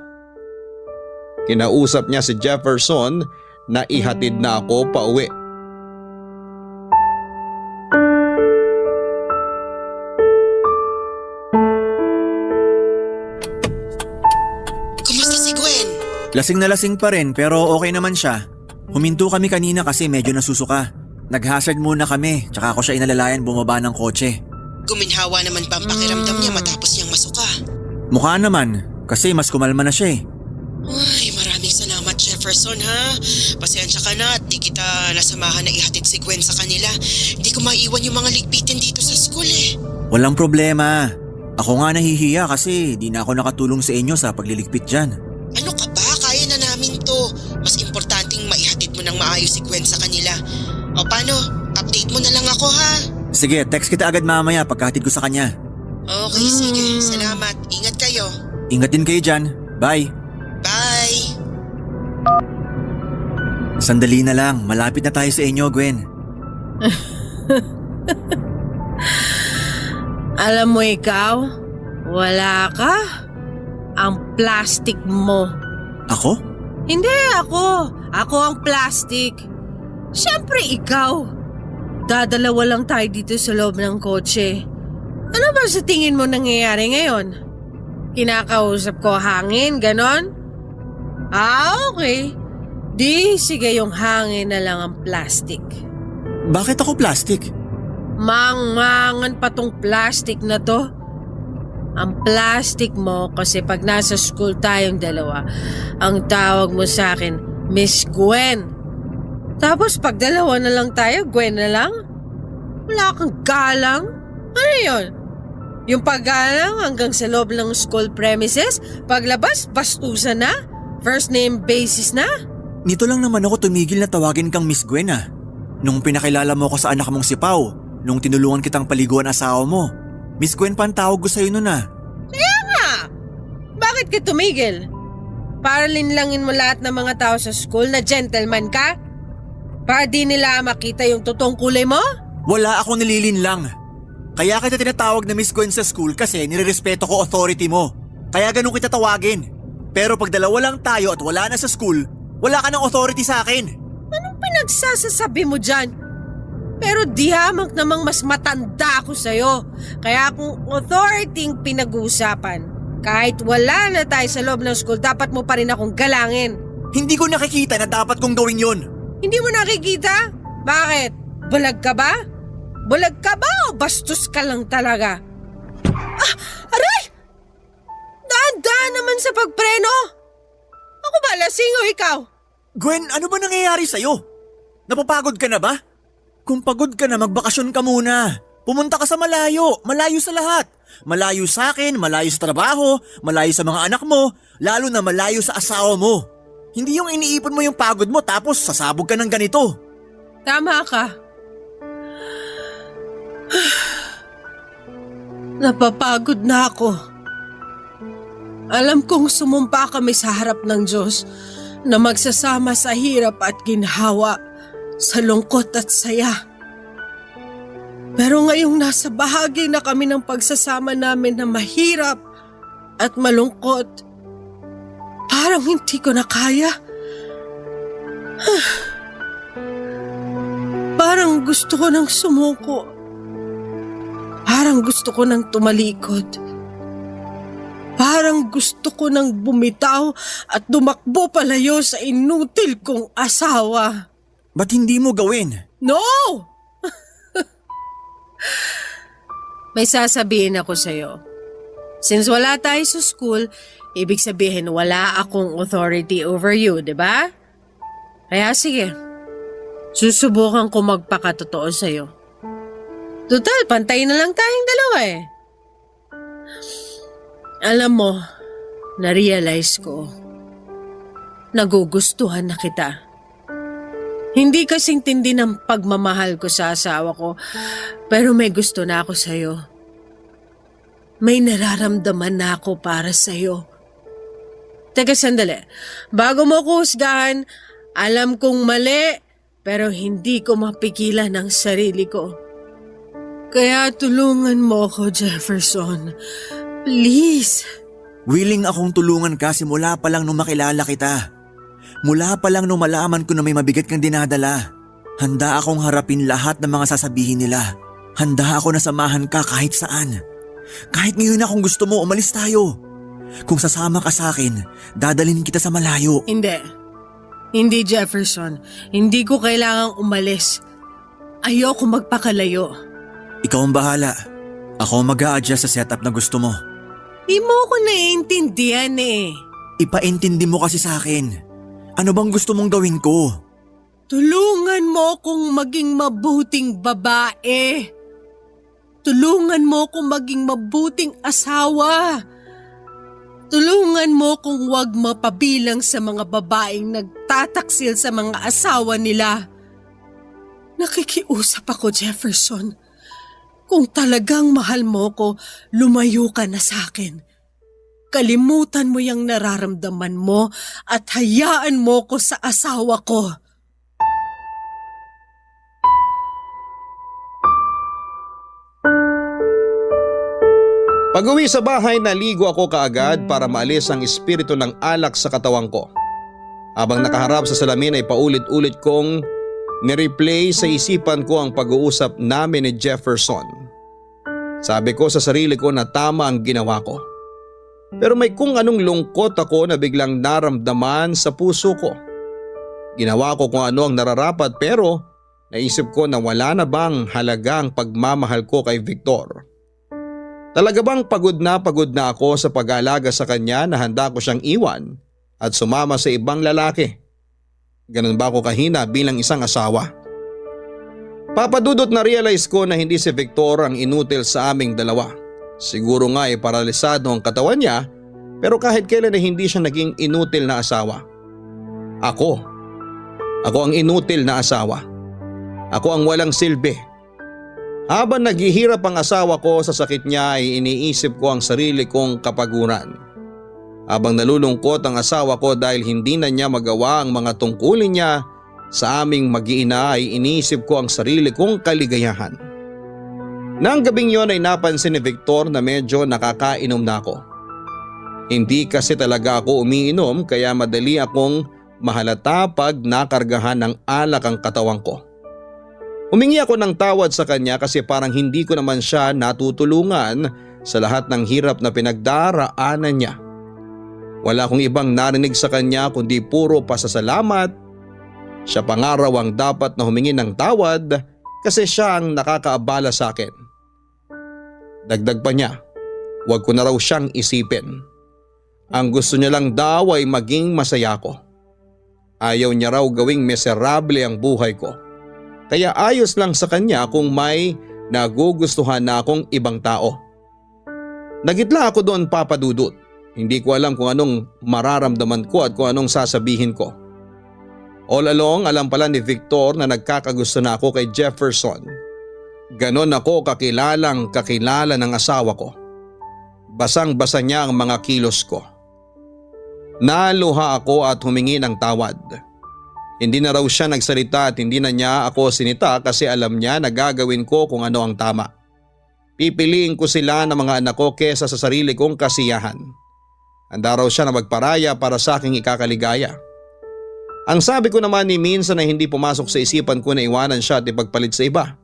Speaker 1: kinausap niya si Jefferson na ihatid na ako pauwi.
Speaker 5: Kumusta si Gwen?
Speaker 6: Lasing na lasing pa rin pero okay naman siya. Huminto kami kanina kasi medyo nasusuka. Nag-hazard muna kami tsaka ako siya inalalayan bumaba ng kotse.
Speaker 5: Guminhawa naman pa ang pakiramdam niya matapos niyang masuka.
Speaker 6: Mukha naman kasi mas kumalma na siya eh.
Speaker 5: Ay, maraming salamat Jefferson ha. Pasensya ka na at di kita nasamahan na ihatid si Gwen sa kanila. Hindi ko maiwan yung mga ligpitin dito sa school eh.
Speaker 6: Walang problema. Ako nga nahihiya kasi di na ako nakatulong sa inyo sa pagliligpit dyan.
Speaker 5: Ano ka ba? Kaya na namin to. Mas importanteng maihatid mo ng maayos si Gwen sa kanila. O paano? Update mo na lang ako ha.
Speaker 6: Sige, text kita agad mamaya pagkahatid ko sa kanya.
Speaker 5: Okay, sige. Salamat. Ingat kayo.
Speaker 6: Ingat din kayo dyan. Bye.
Speaker 5: Bye!
Speaker 6: Sandali na lang, malapit na tayo sa inyo, Gwen.
Speaker 3: Alam mo ikaw, wala ka. Ang plastic mo.
Speaker 6: Ako?
Speaker 3: Hindi ako. Ako ang plastic. Siyempre ikaw. Dadalawa lang tayo dito sa loob ng kotse. Ano ba sa tingin mo nangyayari ngayon? Kinakausap ko hangin, ganon? Okay. Di, sige yung hangin na lang ang plastic.
Speaker 6: Bakit ako plastic?
Speaker 3: Mangmangan pa tong plastic na to. Ang plastic mo kasi pag nasa school tayong dalawa, ang tawag mo sa akin, Miss Gwen. Tapos pag dalawa na lang tayo, Gwen na lang? Wala kang galang? Ano yun? Yung paggalang hanggang sa loob ng school premises, paglabas, bastusan na? First name basis na?
Speaker 6: Nito lang naman ako tumigil na tawagin kang Miss Gwen ah. Nung pinakilala mo ko sa anak mong si Pao, nung tinulungan kitang paliguan asawa mo. Miss Gwen pa ang tawag ko sa'yo nun ah.
Speaker 3: Kaya nga! Bakit ka tumigil? Para linlangin mo lahat ng mga tao sa school na gentleman ka? Para di nila makita yung totoong kulay mo?
Speaker 6: Wala akong nililinlang. Kaya kita tinatawag na Miss Gwen sa school kasi nirerespeto ko authority mo. Kaya ganun kita tawagin. Pero pag dalawa lang tayo at wala na sa school, wala ka ng authority sa akin.
Speaker 3: Anong pinagsasasabi mo dyan? Pero di hamak namang mas matanda ako sa'yo. Kaya kung authority ang pinag-uusapan, kahit wala na tayo sa loob ng school, dapat mo pa rin akong galangin.
Speaker 6: Hindi ko nakikita na dapat kong gawin yun.
Speaker 3: Hindi mo nakikita? Bakit? Bulag ka ba? Bulag ka ba o bastos ka lang talaga? Ah! Aray! Daan-daan naman sa pagpreno! Ako ba lasing o ikaw?
Speaker 6: Gwen, ano ba nangyayari sa'yo? Napapagod ka na ba? Kung pagod ka na, magbakasyon ka muna. Pumunta ka sa malayo, malayo sa lahat. Malayo sa akin, malayo sa trabaho, malayo sa mga anak mo, lalo na malayo sa asawa mo. Hindi yung iniipon mo yung pagod mo tapos sasabog ka ng ganito.
Speaker 3: Tama ka. Napapagod na ako. Alam kong sumumpa kami sa harap ng Diyos na magsasama sa hirap at ginhawa, sa lungkot at saya. Pero ngayong nasa bahagi na kami ng pagsasama namin na mahirap at malungkot, parang hindi ko na kaya. Parang gusto ko nang sumuko. Parang gusto ko nang tumalikod. Parang gusto ko nang bumitaw at dumakbo palayo sa inutil kong asawa.
Speaker 6: Ba't hindi mo gawin?
Speaker 3: No! May sasabihin ako sa'yo. Since wala tayo sa school, ibig sabihin wala akong authority over you, di ba? Kaya sige, susubukan ko magpakatotoo sa'yo. Total, pantay na lang tayong dalawa eh. Alam mo, na-realize ko, nagugustuhan na kita. Hindi kasing tindi ng pagmamahal ko sa asawa ko, pero may gusto na ako sa'yo. May nararamdaman na ako para sa'yo. Teka sandali, bago mo ko husgahan, alam kong mali, pero hindi ko mapigilan ang sarili ko. Kaya tulungan mo ako, Jefferson. Please.
Speaker 6: Willing akong tulungan ka simula pa lang nung makilala kita. Mula pa lang nung malaman ko na may mabigat kang dinadala. Handa akong harapin lahat ng mga sasabihin nila. Handa ako na samahan ka kahit saan. Kahit ngayon na kung gusto mo, umalis tayo. Kung sasama ka sa akin, dadalhin kita sa malayo.
Speaker 3: Hindi. Hindi, Jefferson. Hindi ko kailangang umalis. Ayoko magpakalayo.
Speaker 6: Ikaw ang bahala. Ako ang mag-a-adjust sa setup na gusto mo.
Speaker 3: Di mo ko naiintindihan eh.
Speaker 6: Ipaintindi mo kasi sa akin. Ano bang gusto mong gawin ko?
Speaker 3: Tulungan mo kung maging mabuting babae. Tulungan mo kung maging mabuting asawa. Tulungan mo kung wag mapabilang sa mga babaeng nagtataksil sa mga asawa nila. Nakikiusap ako, Jefferson. Kung talagang mahal mo ko, lumayo ka na sa akin. Kalimutan mo yung nararamdaman mo at hayaan mo ko sa asawa ko.
Speaker 1: Pag-uwi sa bahay, naligo ako kaagad para maalis ang espiritu ng alak sa katawan ko. Habang nakaharap sa salamin ay paulit-ulit kong nireplay sa isipan ko ang pag-uusap namin ni Jefferson. Sabi ko sa sarili ko na tama ang ginawa ko. Pero may kung anong lungkot ako na biglang naramdaman sa puso ko. Ginawa ko kung ano ang nararapat pero naisip ko na wala na bang halaga ang pagmamahal ko kay Victor. Talaga bang pagod na ako sa pag-aalaga sa kanya na handa ko siyang iwan at sumama sa ibang lalaki? Ganun ba ako kahina bilang isang asawa? Papadudot na realize ko na hindi si Victor ang inutil sa aming dalawa. Siguro nga ay paralisado ang katawan niya pero kahit kailan ay hindi siya naging inutil na asawa. Ako ang inutil na asawa. Ako ang walang silbi. Habang naghihirap ang asawa ko sa sakit niya ay iniisip ko ang sarili kong kapaguran. Habang nalulungkot ang asawa ko dahil hindi na niya magawa ang mga tungkulin niya sa aming mag-iina ay iniisip ko ang sarili kong kaligayahan. Nang gabing yon ay napansin ni Victor na medyo nakakainom na ako. Hindi kasi talaga ako umiinom kaya madali akong mahalata pag nakargahan ng alak ang katawan ko. Humingi ako ng tawad sa kanya kasi parang hindi ko naman siya natutulungan sa lahat ng hirap na pinagdaraanan niya. Wala akong ibang narinig sa kanya kundi puro pasasalamat. Siya pa nga raw ang dapat na humingi ng tawad kasi siya ang nakakaabala sa akin. Dagdag pa niya, huwag ko na raw siyang isipin. Ang gusto niya lang daw ay maging masaya ko. Ayaw niya raw gawing miserable ang buhay ko. Kaya ayos lang sa kanya kung may nagugustuhan na akong ibang tao. Nagitla ako doon, Papa Dudut. Hindi ko alam kung anong mararamdaman ko at kung anong sasabihin ko. All along alam pala ni Victor na nagkakagusto na ako kay Jefferson. Ganon ako kakilala ng asawa ko. Basang-basa niya ang mga kilos ko. Naluha ako at humingi ng tawad. Hindi na raw siya nagsalita at hindi na niya ako sinita kasi alam niya na gagawin ko kung ano ang tama. Pipiliin ko sila ng mga anak ko kesa sa sarili kong kasiyahan. Handa raw siya na magparaya para sa aking ikakaligaya. Ang sabi ko naman ni minsan na hindi pumasok sa isipan ko na iwanan siya at ipagpalit sa iba.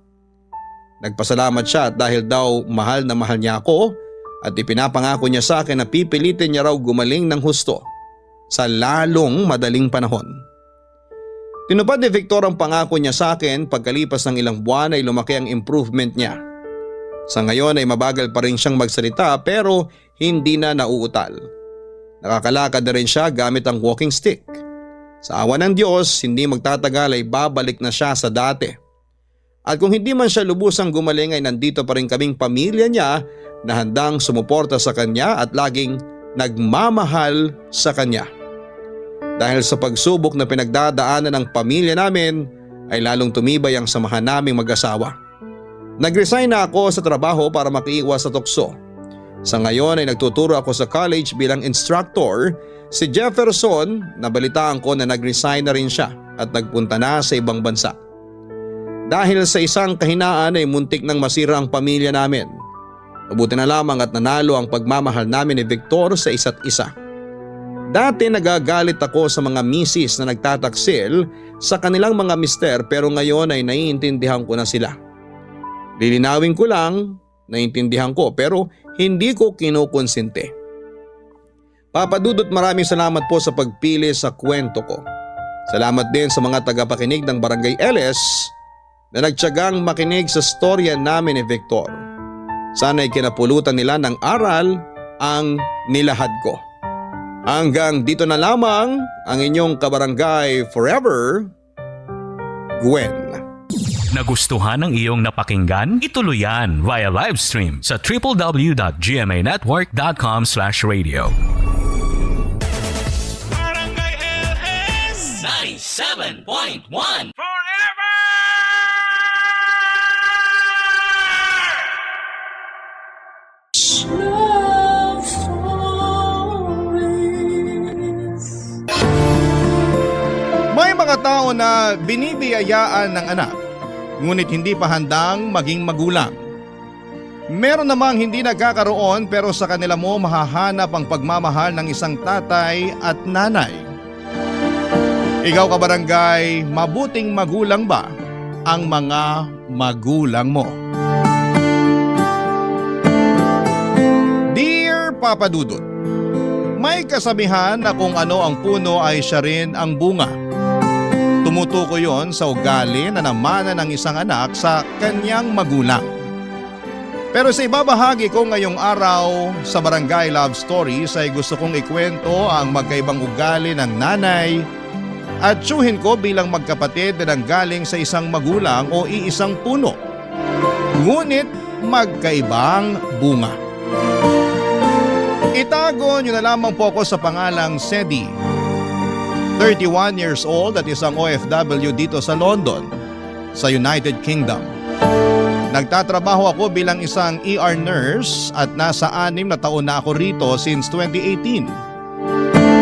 Speaker 1: Nagpasalamat siya at dahil daw mahal na mahal niya ako at ipinapangako niya sa akin na pipilitin niya raw gumaling ng husto sa lalong madaling panahon. Tinupad ni Victor ang pangako niya sa akin pagkalipas ng ilang buwan ay lumaki ang improvement niya. Sa ngayon ay mabagal pa rin siyang magsalita pero hindi na nauutal. Nakakalakad na rin siya gamit ang walking stick. Sa awa ng Diyos, hindi magtatagal ay babalik na siya sa dati. At kung hindi man siya lubusang gumaling ay nandito pa rin kaming pamilya niya na handang sumuporta sa kanya at laging nagmamahal sa kanya. Dahil sa pagsubok na pinagdadaanan ng pamilya namin ay lalong tumibay ang samahan naming mag-asawa. Nag-resign na ako sa trabaho para makiiwas sa tukso. Sa ngayon ay nagtuturo ako sa college bilang instructor. Si Jefferson, nabalitaan ko na nag-resign na rin siya at nagpunta na sa ibang bansa. Dahil sa isang kahinaan ay muntik nang masira ang pamilya namin. Mabuti na lamang at nanalo ang pagmamahal namin ni Victor sa isa't isa. Dati nagagalit ako sa mga misis na nagtataksil sa kanilang mga mister pero ngayon ay naiintindihan ko na sila. Lilinawin ko lang, naiintindihan ko pero hindi ko kinukonsente. Papa Dudut, maraming salamat po sa pagpili sa kwento ko. Salamat din sa mga tagapakinig ng Barangay LS na nagtiyagang makinig sa storya namin ni Victor. Sana'y kinapulutan nila ng aral ang nilahad ko. Hanggang dito na lamang ang inyong kabarangay forever, Gwen.
Speaker 7: Nagustuhan ng iyong napakinggan? Ituloy yan via live stream sa www.gmanetwork.com/radio. Barangay LS 97.1 Forever!
Speaker 1: May mga tao na binibiyayaan ng anak, ngunit hindi pa handang maging magulang. Meron namang hindi nagkakaroon pero sa kanila mo mahahanap ang pagmamahal ng isang tatay at nanay. Ikaw kabarangay, mabuting magulang ba ang mga magulang mo? Dear Papa Dudut, may kasabihan na kung ano ang puno ay siya rin ang bunga. Tumutukoy yon sa ugali na namana ng isang anak sa kanyang magulang. Pero sa ibabahagi ko ngayong araw sa Barangay Love Stories ay gusto kong ikwento ang magkaibang ugali ng nanay at tiyuhin ko bilang magkapatid na nanggaling sa isang magulang o iisang puno. Ngunit magkaibang bunga. Itago niyo na lamang po ako sa pangalang Sedi. 31 years old at isang OFW dito sa London, sa United Kingdom. Nagtatrabaho ako bilang isang ER nurse at nasa 6 na taon na ako rito since 2018.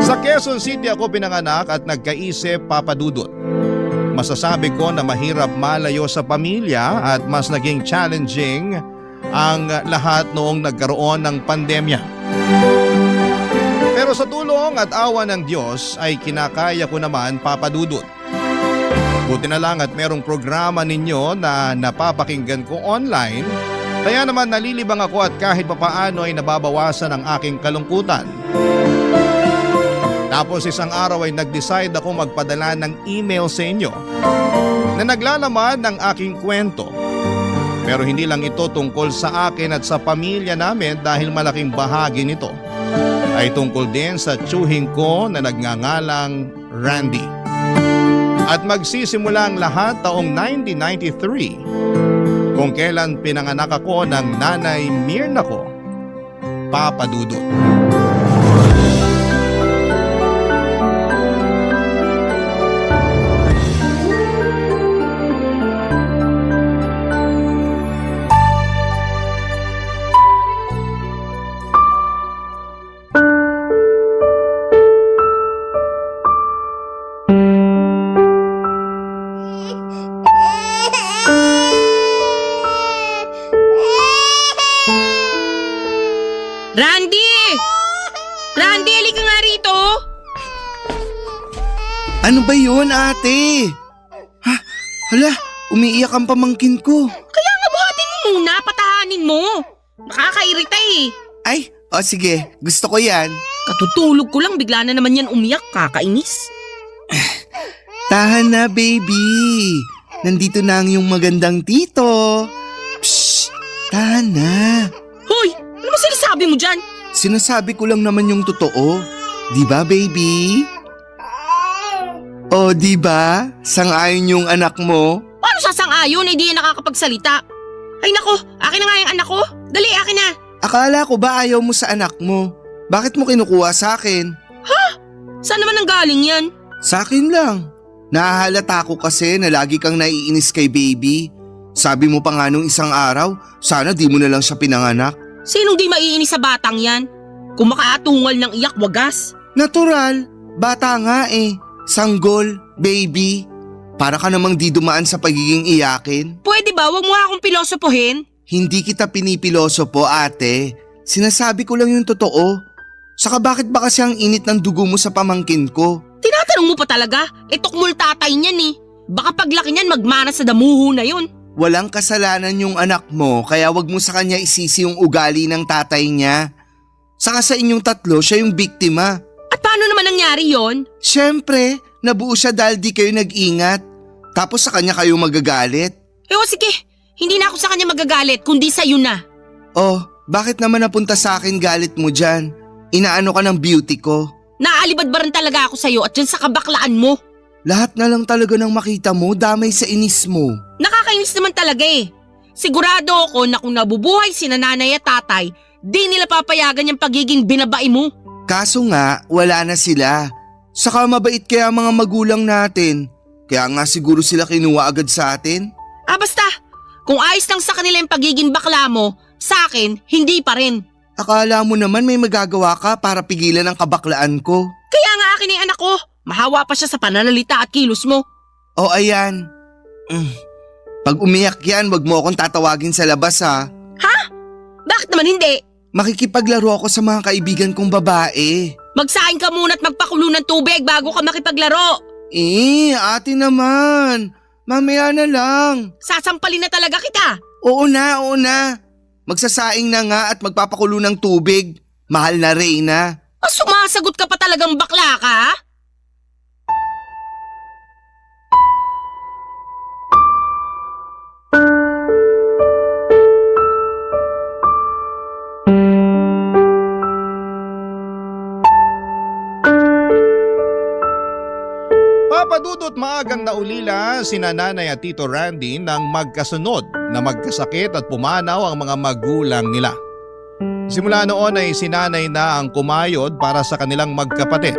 Speaker 1: Sa Quezon City ako pinanganak at nagkaisip, Papa Dudut. Masasabi ko na mahirap malayo sa pamilya at mas naging challenging ang lahat noong nagkaroon ng pandemya. Pero sa tulong at awa ng Diyos ay kinakaya ko naman, Papa Dudut. Buti na lang at merong programa ninyo na napapakinggan ko online, kaya naman nalilibang ako at kahit papaano ay nababawasan ang aking kalungkutan. Tapos isang araw ay nag-decide ako magpadala ng email sa inyo na naglalaman ng aking kwento. Pero hindi lang ito tungkol sa akin at sa pamilya namin dahil malaking bahagi nito ay tungkol din sa tiyuhin ko na nagngangalang Randy. At magsisimula ang lahat taong 1993 kung kailan pinanganak ako ng nanay Mirna ko, Papa Dudut.
Speaker 2: Ano ba yun, ate? Ha? Hala, umiiyak ang pamangkin ko.
Speaker 8: Kaya nga buhatin mo muna, patahanin mo. Nakakairita eh.
Speaker 2: Ay, sige, gusto ko yan.
Speaker 8: Katutulog ko lang, bigla na naman yan umiyak, kakainis.
Speaker 2: Tahan na, baby. Nandito na ang yung magandang tito. Psst, tahan na.
Speaker 8: Hoy, ano ba sinasabi mo dyan?
Speaker 2: Sinasabi ko lang naman yung totoo. Di ba, baby? O, di ba? Sang-ayon yung anak mo.
Speaker 8: Paano sasang-ayon, eh di yan nakakapagsalita? Ay nako, akin na nga yung anak ko. Dali, akin na.
Speaker 2: Akala ko ba ayaw mo sa anak mo? Bakit mo kinukuha sa akin?
Speaker 8: Saan naman ang galing yan?
Speaker 2: Sa akin lang. Nahahalata ko kasi na lagi kang naiinis kay baby. Sabi mo pa nga nung isang araw, sana di mo na lang siya pinanganak.
Speaker 8: Sinong di maiinis sa batang yan? Kung makaatungal ng iyak, wagas.
Speaker 2: Natural, bata nga eh. Sanggol, baby. Para ka namang di dumaan sa pagiging iyakin.
Speaker 8: Pwede ba, wag mo akong pilosopohin?
Speaker 2: Hindi kita pinipiloso po, ate. Sinasabi ko lang yung totoo. Saka bakit ba kasi ang init ng dugo mo sa pamangkin ko?
Speaker 8: Tinatanong mo pa talaga? Eh tukmol tatay niyan eh. Baka paglaki niyan magmana sa damuho na yun.
Speaker 2: Walang kasalanan yung anak mo kaya wag mo sa kanya isisi yung ugali ng tatay niya. Saka sa inyong tatlo, siya yung biktima.
Speaker 8: At paano naman nangyari yon?
Speaker 2: Siyempre, nabuo siya dahil di kayo nag-ingat. Tapos sa kanya kayo magagalit.
Speaker 8: Eh o sige, hindi na ako sa kanya magagalit kundi sa'yo na.
Speaker 2: Oh, bakit naman napunta sa akin galit mo dyan? Inaano ka ng beauty ko.
Speaker 8: Naaalibad ba rin talaga ako sa'yo at dyan sa kabaklaan mo?
Speaker 2: Lahat na lang talaga ng makita mo, damay sa inis mo.
Speaker 8: Nakakainis naman talaga eh. Sigurado ako na kung nabubuhay si nanay at tatay, di nila papayagan yung pagiging binabae mo.
Speaker 2: Kaso nga, wala na sila. Saka mabait kaya mga magulang natin. Kaya nga siguro sila kinuha agad sa atin.
Speaker 8: Ah basta, kung ayos lang sa kanila yung pagiging bakla mo, sa akin, hindi pa rin.
Speaker 2: Akala mo naman may magagawa ka para pigilan ang kabaklaan ko.
Speaker 8: Kaya nga akin yung anak ko, mahawa pa siya sa pananalita at kilos mo.
Speaker 2: O ayan. Pag umiyak yan, wag mo akong tatawagin sa labas ha.
Speaker 8: Ha? Bakit naman hindi?
Speaker 2: Makikipaglaro ako sa mga kaibigan kong babae.
Speaker 8: Magsaing ka muna at magpakulo ng tubig bago ka makipaglaro.
Speaker 2: Ate naman. Mamaya na lang.
Speaker 8: Sasampalin na talaga kita.
Speaker 2: Oo na. Magsasaing na nga at magpapakulo ng tubig. Mahal na Reyna.
Speaker 8: Sumasagot ka pa talagang bakla ka? Ha?
Speaker 1: Papadudot maagang naulila sina Nanay at Tito Randy nang magkasunod na magkasakit at pumanaw ang mga magulang nila. Simula noon ay si Nanay na ang kumayod para sa kanilang magkapatid.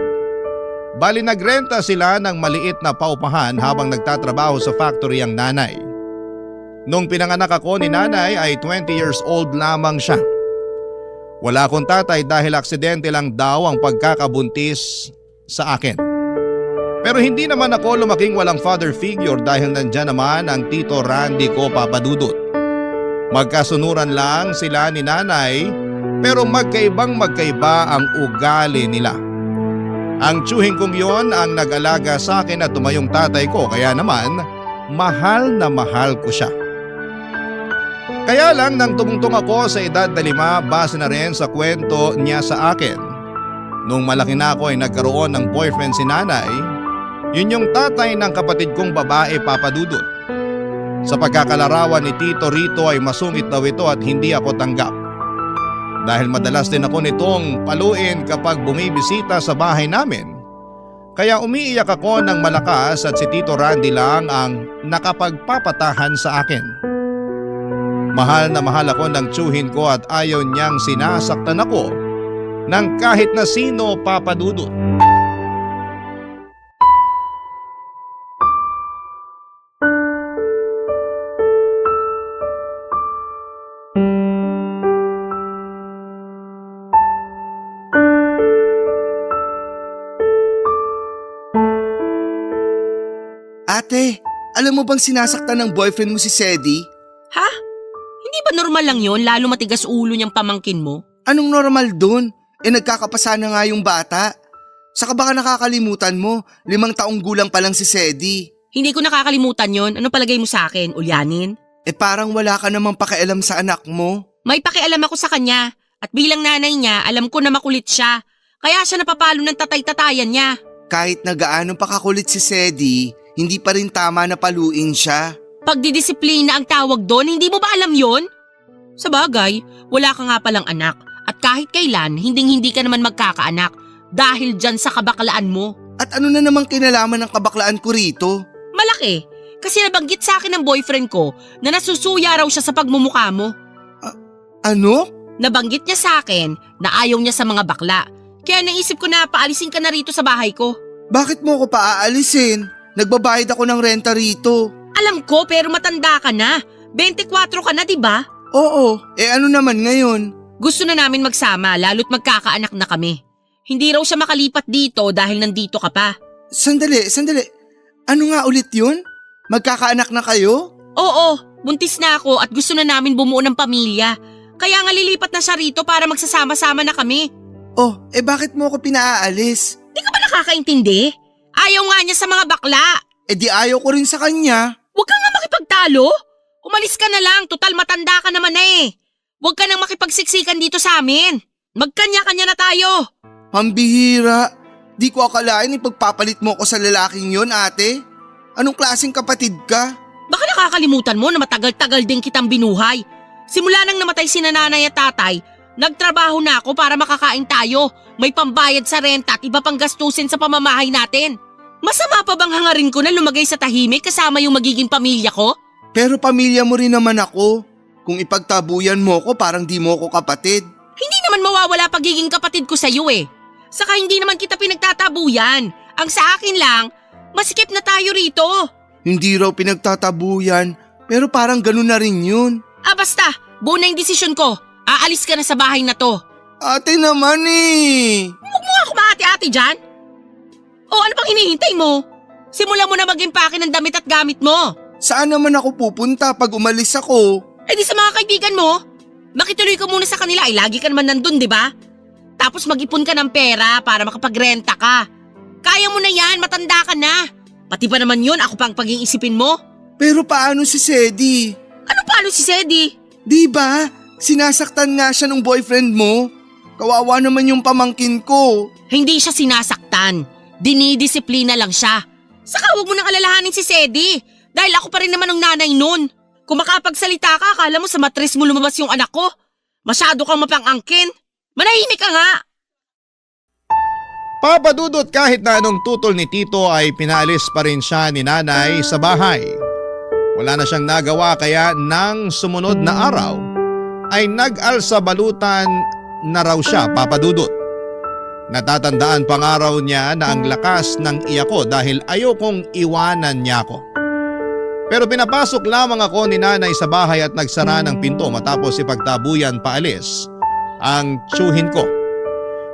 Speaker 1: Bali nagrenta sila ng maliit na paupahan habang nagtatrabaho sa factory ang nanay. Nung pinanganak ako ni Nanay ay 20 years old lamang siya. Wala akong tatay dahil aksidente lang daw ang pagkakabuntis sa akin. Pero hindi naman ako lumaking walang father figure dahil nandyan naman ang Tito Randy ko, Papadudot. Magkasunuran lang sila ni Nanay pero magkaiba ang ugali nila. Ang tiyuhin kong yon ang nag-alaga sa akin at tumayong tatay ko kaya naman mahal na mahal ko siya. Kaya lang nang tumungtong ako sa edad na 5 base na rin sa kwento niya sa akin. Nung malaki na ako ay nagkaroon ng boyfriend si Nanay. Yun yung tatay ng kapatid kong babae, Papadudot. Sa pagkakalarawan ni Tito rito ay masungit daw ito at hindi ako tanggap. Dahil madalas din ako nitong paluin kapag bumibisita sa bahay namin. Kaya umiiyak ako ng malakas at si Tito Randy lang ang nakapagpapatahan sa akin. Mahal na mahal ako ng tiyuhin ko at ayaw niyang sinasaktan ako ng kahit na sino, Papadudot.
Speaker 2: Ate, alam mo bang sinasaktan ng boyfriend mo si Sedi?
Speaker 8: Ha? Hindi ba normal lang yon lalo matigas ulo niyang pamangkin mo?
Speaker 2: Anong normal dun? Nagkakapasa na nga yung bata. Saka baka nakakalimutan mo, 5 taong gulang pa lang si Sedi.
Speaker 8: Hindi ko nakakalimutan yon. Ano palagay mo sa akin, Ulyanin?
Speaker 2: Parang wala ka namang pakialam sa anak mo.
Speaker 8: May pakialam ako sa kanya. At bilang nanay niya, alam ko na makulit siya. Kaya siya napapalo ng tatay-tatayan niya.
Speaker 2: Kahit na gaano pa kakulit si Sedi, hindi pa rin tama na paluin siya.
Speaker 8: Pagdidisiplina ang tawag doon, hindi mo ba alam yon? Sa bagay, wala ka nga palang anak. At kahit kailan, hindi ka naman magkakaanak. Dahil dyan sa kabaklaan mo.
Speaker 2: At ano na namang kinalaman ng kabaklaan ko rito?
Speaker 8: Malaki. Kasi nabanggit sa akin ng boyfriend ko na nasusuya raw siya sa pagmumukha mo.
Speaker 2: Ano?
Speaker 8: Nabanggit niya sa akin na ayaw niya sa mga bakla. Kaya naisip ko na paalisin ka na rito sa bahay ko.
Speaker 2: Bakit mo ko paaalisin? Nagbabayad ako ng renta rito.
Speaker 8: Alam ko pero matanda ka na. 24 ka na, di ba?
Speaker 2: Oo, ano naman ngayon?
Speaker 8: Gusto na namin magsama lalo't magkakaanak na kami. Hindi raw siya makalipat dito dahil nandito ka pa.
Speaker 2: Sandali. Ano nga ulit yun? Magkakaanak na kayo?
Speaker 8: Oo, buntis na ako at gusto na namin bumuo ng pamilya. Kaya nga lilipat na siya rito para magsasama-sama na kami.
Speaker 2: Oh, bakit mo ko pinaalis?
Speaker 8: Di ka ba nakakaintindi? Ayaw nga niya sa mga bakla.
Speaker 2: Di ayaw ko rin sa kanya.
Speaker 8: Huwag ka nga makipagtalo. Umalis ka na lang, total matanda ka naman na eh. Huwag ka nang makipagsiksikan dito sa amin. Magkanya-kanya na tayo.
Speaker 2: Pambihira. Di ko akalain ipagpapalit mo ko sa lalaking yon, ate. Anong klaseng kapatid ka?
Speaker 8: Baka nakakalimutan mo na matagal-tagal din kitang binuhay. Simula nang namatay si nanay at tatay, nagtrabaho na ako para makakain tayo. May pambayad sa renta at iba pang gastusin sa pamamahay natin. Masama pa bang hangarin ko na lumagay sa tahimik kasama yung magiging pamilya ko?
Speaker 2: Pero pamilya mo rin naman ako. Kung ipagtabuyan mo ko, parang di mo ko kapatid.
Speaker 8: Hindi naman mawawala pagiging kapatid ko sa'yo eh. Saka hindi naman kita pinagtatabuyan. Ang sa akin lang, masikip na tayo rito.
Speaker 2: Hindi raw pinagtatabuyan, pero parang ganun na rin yun.
Speaker 8: Basta, buo na yung desisyon ko. Aalis ka na sa bahay na to.
Speaker 2: Ate naman eh.
Speaker 8: Huwag mo nga kumahati-hati dyan. O ano pang hinihintay mo? Simulan mo na mag-impake ng damit at gamit mo.
Speaker 2: Saan naman ako pupunta pag umalis ako?
Speaker 8: Di sa mga kaibigan mo. Makituloy ka muna sa kanila, lagi ka naman nandun, di ba? Tapos mag-ipon ka ng pera para makapagrenta ka. Kaya mo na yan, matanda ka na. Pati ba naman yun, ako pang pag-iisipin mo?
Speaker 2: Pero paano si Sedi?
Speaker 8: Ano paano si Sedi?
Speaker 2: Di ba? Sinasaktan nga siya ng boyfriend mo. Kawawa naman yung pamangkin ko.
Speaker 8: Hindi siya sinasaktan. Dinidisiplina lang siya. Saka huwag mo nang alalahanin si Sedi. Dahil ako pa rin naman ang nanay nun. Kung makapagsalita ka, akala mo sa matres mo lumabas yung anak ko. Masyado kang mapang-angkin. Manahimik ka nga.
Speaker 1: Papadudot kahit na anong tutol ni Tito ay pinalis pa rin siya ni nanay sa bahay. Wala na siyang nagawa kaya nang sumunod na araw ay nag-alsa balutan na raw siya, Papadudot. Natatandaan pang araw niya na ang lakas ng iyak ko dahil ayokong iwanan niya ako. Pero pinapasok lamang ako ni nanay sa bahay at nagsara ng pinto matapos ipagtabuyan paalis ang tsuhin ko.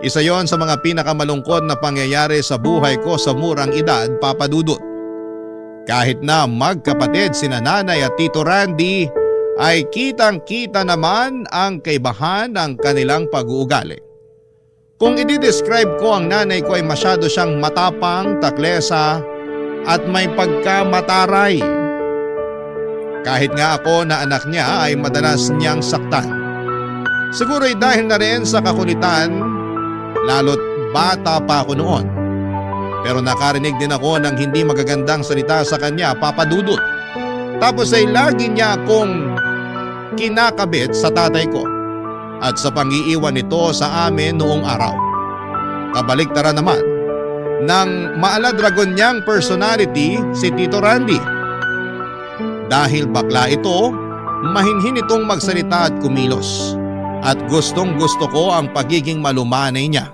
Speaker 1: Isa yon sa mga pinakamalungkot na pangyayari sa buhay ko sa murang edad, Papadudot. Kahit na magkapatid sina nanay at Tito Randy ay kitang-kita naman ang kaibahan ng kanilang pag-uugali. Kung i-describe ko ang nanay ko ay masyado siyang matapang, taklesa at may pagkamataray. Kahit nga ako na anak niya ay madalas niyang saktan. Siguro ay dahil na rin sa kakulitan, lalo't bata pa ako noon. Pero nakarinig din ako ng hindi magagandang salita sa kanya, Papadudot. Tapos ay lagi niya akong kinakabit sa tatay ko at sa pang-iiwan nito sa amin noong araw. Kabaliktaran naman ng maaladragon niyang personality si Tito Randy. Dahil bakla ito, mahinhin itong magsalita at kumilos. At gustong gusto ko ang pagiging malumanay niya.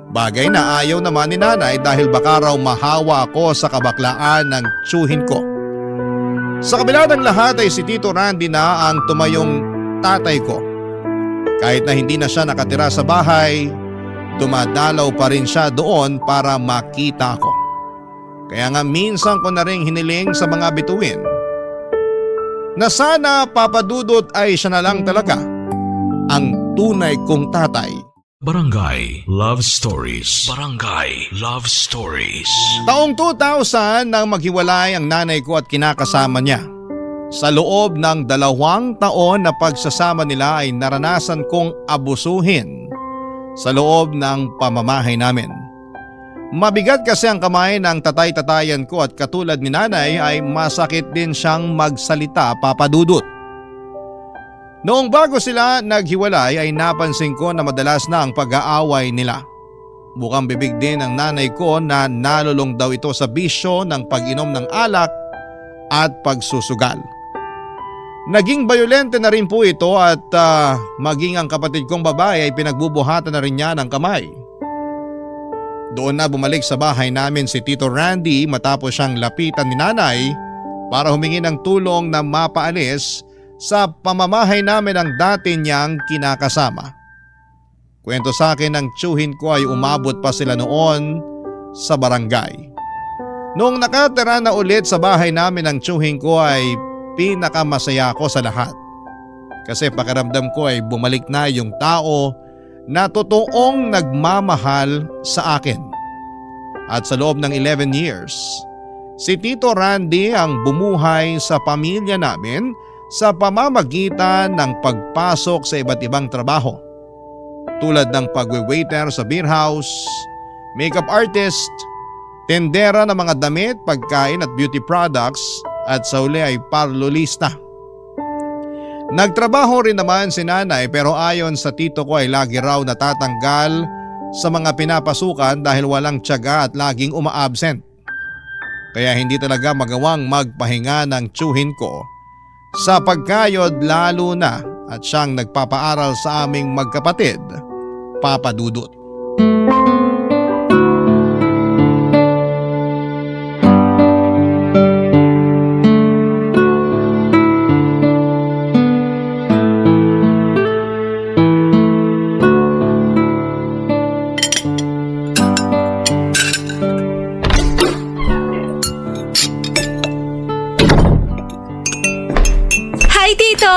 Speaker 1: Bagay na ayaw naman ni nanay dahil baka raw mahawa ako sa kabaklaan ng tsuhin ko. Sa kabila ng lahat ay si Tito Randy na ang tumayong tatay ko. Kahit na hindi na siya nakatira sa bahay, dumadalaw pa rin siya doon para makita ako. Kaya nga minsan ko na rin hiniling sa mga bituin na sana, Papadudot, ay siya na lang talaga ang tunay kong tatay.
Speaker 7: Barangay Love Stories. Barangay Love Stories.
Speaker 1: Taong 2000 nang maghiwalay ang nanay ko at kinakasama niya. Sa loob ng 2 taon na pagsasama nila ay naranasan kong abusuhin sa loob ng pamamahay namin. Mabigat kasi ang kamay ng tatay-tatayan ko at katulad ni nanay ay masakit din siyang magsalita, Papa Dudut. Noong bago sila naghiwalay ay napansin ko na madalas na ang pag-aaway nila. Bukang bibig din ang nanay ko na nalulong daw ito sa bisyo ng pag-inom ng alak at pagsusugal. Naging bayolente na rin po ito at maging ang kapatid kong babae ay pinagbubuhatan na rin niya ng kamay. Doon na bumalik sa bahay namin si Tito Randy matapos siyang lapitan ni nanay para humingi ng tulong na mapaalis sa pamamahay namin ang dati niyang kinakasama. Kwento sa akin ng tiyuhin ko ay umabot pa sila noon sa barangay. Noong nakatira na ulit sa bahay namin ang tiyuhin ko ay pinakamasaya ko sa lahat. Kasi pakiramdam ko ay bumalik na yung tao na totoong nagmamahal sa akin. At sa loob ng 11 years, si Tito Randy ang bumuhay sa pamilya namin sa pamamagitan ng pagpasok sa iba't ibang trabaho. Tulad ng pagwe-waiter sa beer house, makeup artist, tendera ng mga damit, pagkain at beauty products at sa uli ay parlolista. Nagtrabaho rin naman si nanay pero ayon sa tito ko ay lagi raw natatanggal sa mga pinapasukan dahil walang tiyaga at laging uma-absent. Kaya hindi talaga magawang magpahinga ng tiyuhin ko sa pagkayod lalo na at siyang nagpapaaral sa aming magkapatid, Papa Dudut.
Speaker 4: Hi, Tito!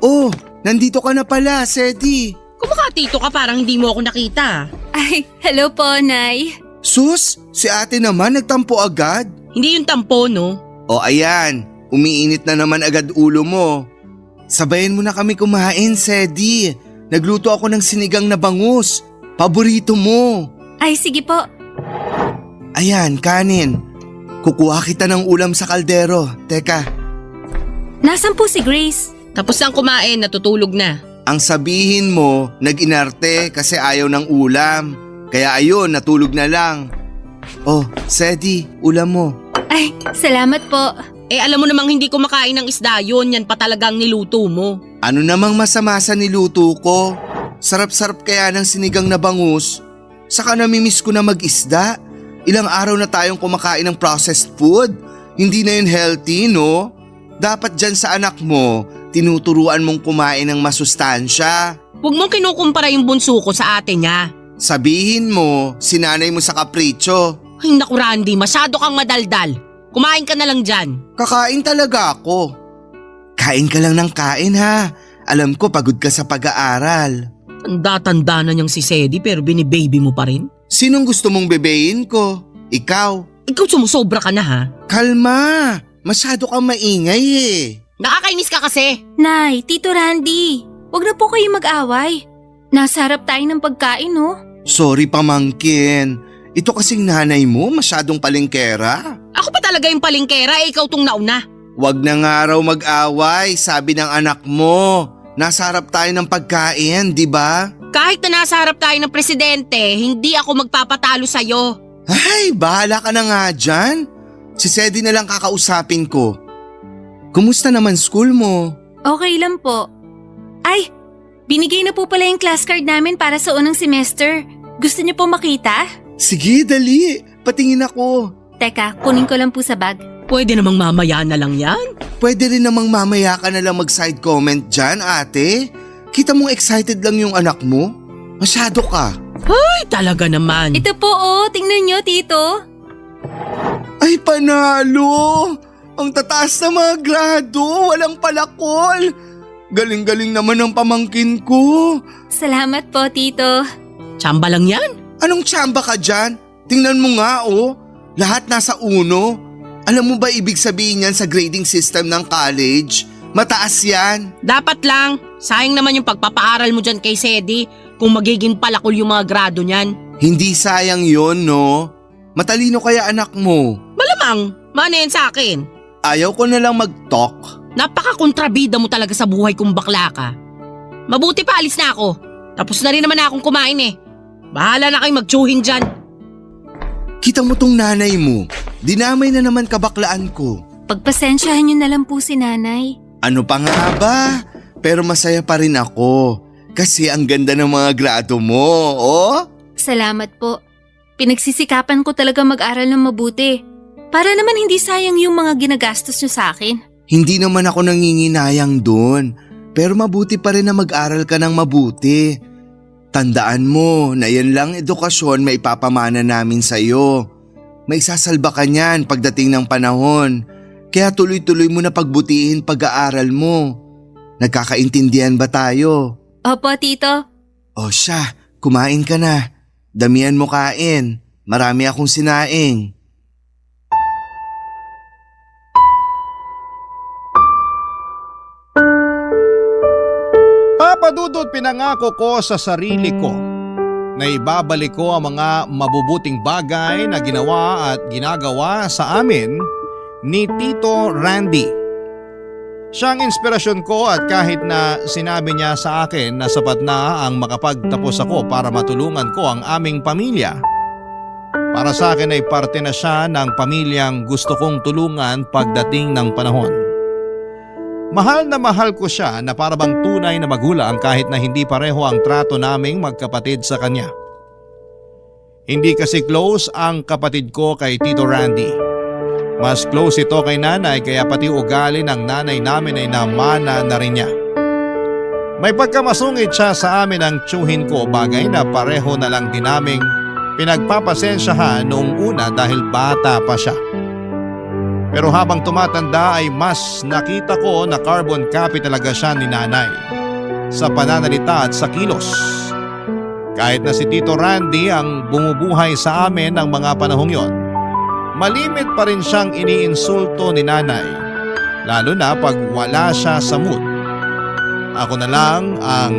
Speaker 2: Oh, nandito ka na pala, Sedi.
Speaker 8: Kumakatito ka parang hindi mo ako nakita.
Speaker 4: Ay, hello po, Nay.
Speaker 2: Sus, si ate naman nagtampo agad.
Speaker 8: Hindi yung tampo, no?
Speaker 2: O ayan, umiinit na naman agad ulo mo. Sabayan mo na kami kumain, Sedi. Nagluto ako ng sinigang na bangus. Paborito mo.
Speaker 4: Ay, sige po.
Speaker 2: Ayan, kanin. Kukuha kita ng ulam sa kaldero. Teka,
Speaker 4: Nasaan po si Grace?
Speaker 8: Tapos ang kumain, natutulog na.
Speaker 2: ang sabihin mo nag-inarte kasi ayaw ng ulam. Kaya ayun, natulog na lang. Oh, Sedi, ulam mo.
Speaker 4: Ay, salamat po.
Speaker 8: Alam mo namang hindi kumakain ng isda yun, yan pa talagang niluto mo.
Speaker 2: Ano namang masama sa niluto ko? Sarap-sarap kaya ng sinigang na bangus. Saka namimiss ko na mag-isda. Ilang araw na tayong kumakain ng processed food. Hindi na yun healthy, no? Dapat dyan sa anak mo, tinuturuan mong kumain ng masustansya.
Speaker 8: Huwag mong kinukumpara yung bunso ko sa ate niya.
Speaker 2: Sabihin mo, sinanay mo sa kapritsyo.
Speaker 8: Ay naku Randy, masyado kang madaldal. Kumain ka na lang dyan.
Speaker 2: Kakain talaga ako. Kain ka lang ng kain ha. Alam ko pagod ka sa pag-aaral.
Speaker 8: Tanda-tanda na niyang si Sedi pero binibaby mo pa rin.
Speaker 2: Sinong gusto mong bebeyin ko? Ikaw.
Speaker 8: Ikaw sumusobra ka na ha.
Speaker 2: Kalma. Masyado kang maingay eh.
Speaker 8: Nakakainis ka kasi.
Speaker 4: Nay, Tito Randy, wag na po kayo mag-away. Nasa harap tayo ng pagkain, no?
Speaker 2: Sorry pamangkin. Ito kasing nanay mo masyadong palengkera.
Speaker 8: Ako pa talaga yung palingkera, ikaw tong nauna.
Speaker 2: Wag na nga raw mag-away, sabi ng anak mo. Nasa harap tayo ng pagkain, di ba?
Speaker 8: Kahit na nasa harap tayo ng presidente, hindi ako magpapatalo sa'yo.
Speaker 2: Ay, bahala ka na nga dyan. Si Sedi na lang kakausapin ko. Kumusta naman school mo?
Speaker 4: Okay lang po. Ay, binigay na po pala yung class card namin para sa unang semester. Gusto niyo po makita?
Speaker 2: Sige, dali. Patingin ako.
Speaker 4: Teka, kunin ko lang po sa bag.
Speaker 8: Pwede namang mamaya na lang yan.
Speaker 2: Pwede rin namang mamaya ka na lang mag-side comment dyan, ate. Kita mong excited lang yung anak mo. Masyado ka.
Speaker 8: Ay, talaga naman.
Speaker 4: Ito po tingnan niyo, Tito.
Speaker 2: Ay, panalo! Ang tataas na mga grado, walang palakol. Galing-galing naman ang pamangkin ko.
Speaker 9: Salamat po, Tito.
Speaker 8: Tsamba lang yan.
Speaker 2: Anong tsamba ka dyan? Tingnan mo nga oh. Lahat nasa uno. Alam mo ba ibig sabihin yan sa grading system ng college? Mataas yan.
Speaker 8: Dapat lang. Sayang naman yung pagpapaaral mo dyan kay Sedi kung magiging palakol yung mga grado niyan.
Speaker 2: Hindi sayang yon, no? Matalino kaya anak mo.
Speaker 8: Malamang, mana yan sa akin.
Speaker 2: Ayaw ko na lang mag-talk.
Speaker 8: Napaka-kontrabida mo talaga sa buhay kung bakla ka. Mabuti pa alis na ako. Tapos na rin naman akong kumain eh. Bahala na kayo magtsuhin dyan.
Speaker 2: Kita mo tong nanay mo. Dinamay na naman kabaklaan ko.
Speaker 9: Pagpasensyahan niyo na lang po si Nanay.
Speaker 2: Ano pa nga ba? Pero masaya pa rin ako. Kasi ang ganda ng mga grado mo, oh?
Speaker 9: Salamat po. Pinagsisikapan ko talaga mag-aral ng mabuti. Para naman hindi sayang yung mga ginagastos niyo sa akin.
Speaker 2: Hindi naman ako nanginginayang doon. Pero mabuti pa rin na mag-aral ka ng mabuti. Tandaan mo na yan lang edukasyon may ipapamana namin sa'yo. May sasalba ka niyan pagdating ng panahon. Kaya tuloy-tuloy mo na pagbutihin pag-aaral mo. Nagkakaintindihan ba tayo?
Speaker 9: Opo, Tito.
Speaker 2: O siya, kumain ka na. Damihan mo kain. Marami akong sinaing.
Speaker 1: Papa Dudut, pinangako ko sa sarili ko na ibabalik ko ang mga mabubuting bagay na ginawa at ginagawa sa amin ni Tito Randy. Siya ang inspirasyon ko at kahit na sinabi niya sa akin na sapat na ang makapagtapos ako para matulungan ko ang aming pamilya. Para sa akin ay parte na siya ng pamilyang gusto kong tulungan pagdating ng panahon. Mahal na mahal ko siya na parabang tunay na magulang kahit na hindi pareho ang trato naming magkapatid sa kanya. Hindi kasi close ang kapatid ko kay Tito Randy. Mas close ito kay nanay kaya pati ugali ng nanay namin ay namana na rin niya. May pagkamasungit siya sa amin ang tiyuhin ko, bagay na pareho na lang din naming pinagpapasensyahan noong una dahil bata pa siya. Pero habang tumatanda ay mas nakita ko na carbon copy talaga siya ni nanay sa pananalita at sa kilos. Kahit na si Tito Randy ang bumubuhay sa amin ng mga panahong yon, malimit pa rin siyang iniinsulto ni nanay, lalo na pag wala siya sa mood. Ako na lang ang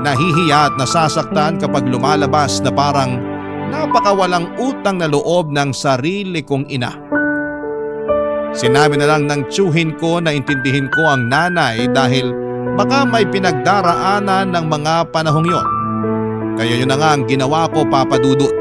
Speaker 1: nahihiya at nasasaktan kapag lumalabas na parang napakawalang utang na loob ng sarili kong ina. Sinabi na lang ng tiyuhin ko na intindihin ko ang nanay dahil baka may pinagdaraanan ng mga panahong yon. Kaya yun na nga ang ginawa ko, Papa Dudut.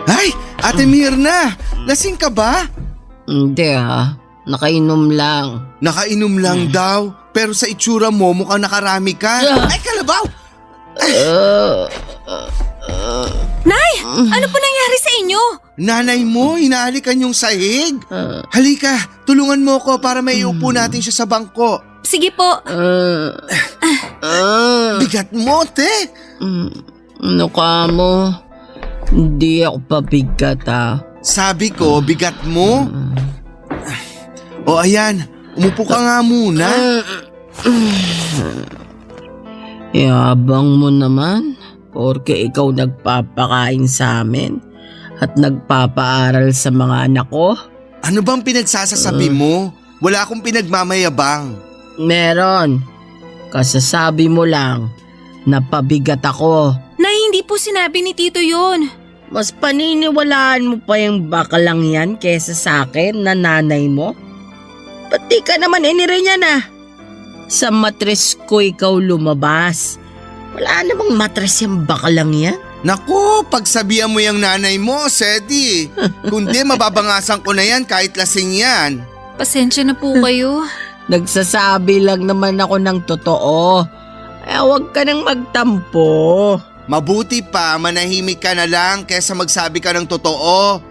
Speaker 2: Ay, Ate Mirna, lasing ka ba?
Speaker 8: Hindi nakainom lang.
Speaker 2: Nakainom lang daw, pero sa itsura mo mukhang nakarami ka. Ay, kalabaw!
Speaker 9: Nay! Ano po nangyari sa inyo?
Speaker 2: Nanay mo, hinahalikan yung sahig. Halika, tulungan mo ko para maiupo natin siya sa bangko.
Speaker 9: Sige po.
Speaker 2: Bigat mo, te.
Speaker 8: Ano ka mo? Hindi ako pabigat
Speaker 2: Sabi ko, bigat mo. O ayan, umupo ka nga muna.
Speaker 8: Yabang mo naman, porke ikaw nagpapakain sa amin at nagpapaaral sa mga anak ko.
Speaker 2: Ano bang pinagsasasabi mo? Wala akong pinagmamayabang.
Speaker 8: Meron. Kasasabi mo lang na pabigat ako.
Speaker 9: Nay, hindi po sinabi ni Tito yun.
Speaker 8: Mas paniniwalaan mo pa yung bakalang yan kesa sa akin na nanay mo? Pati ka naman inire niya na. Sa matres ko ikaw lumabas. Wala namang matres yung bakalang yan.
Speaker 2: Naku, pagsabihan mo yung nanay mo, Sedi. Kundi mababangasan ko na yan kahit lasing yan.
Speaker 9: Pasensya na po kayo.
Speaker 8: Nagsasabi lang naman ako ng totoo. Huwag ka nang magtampo.
Speaker 2: Mabuti pa manahimik ka na lang kaysa magsabi ka ng totoo.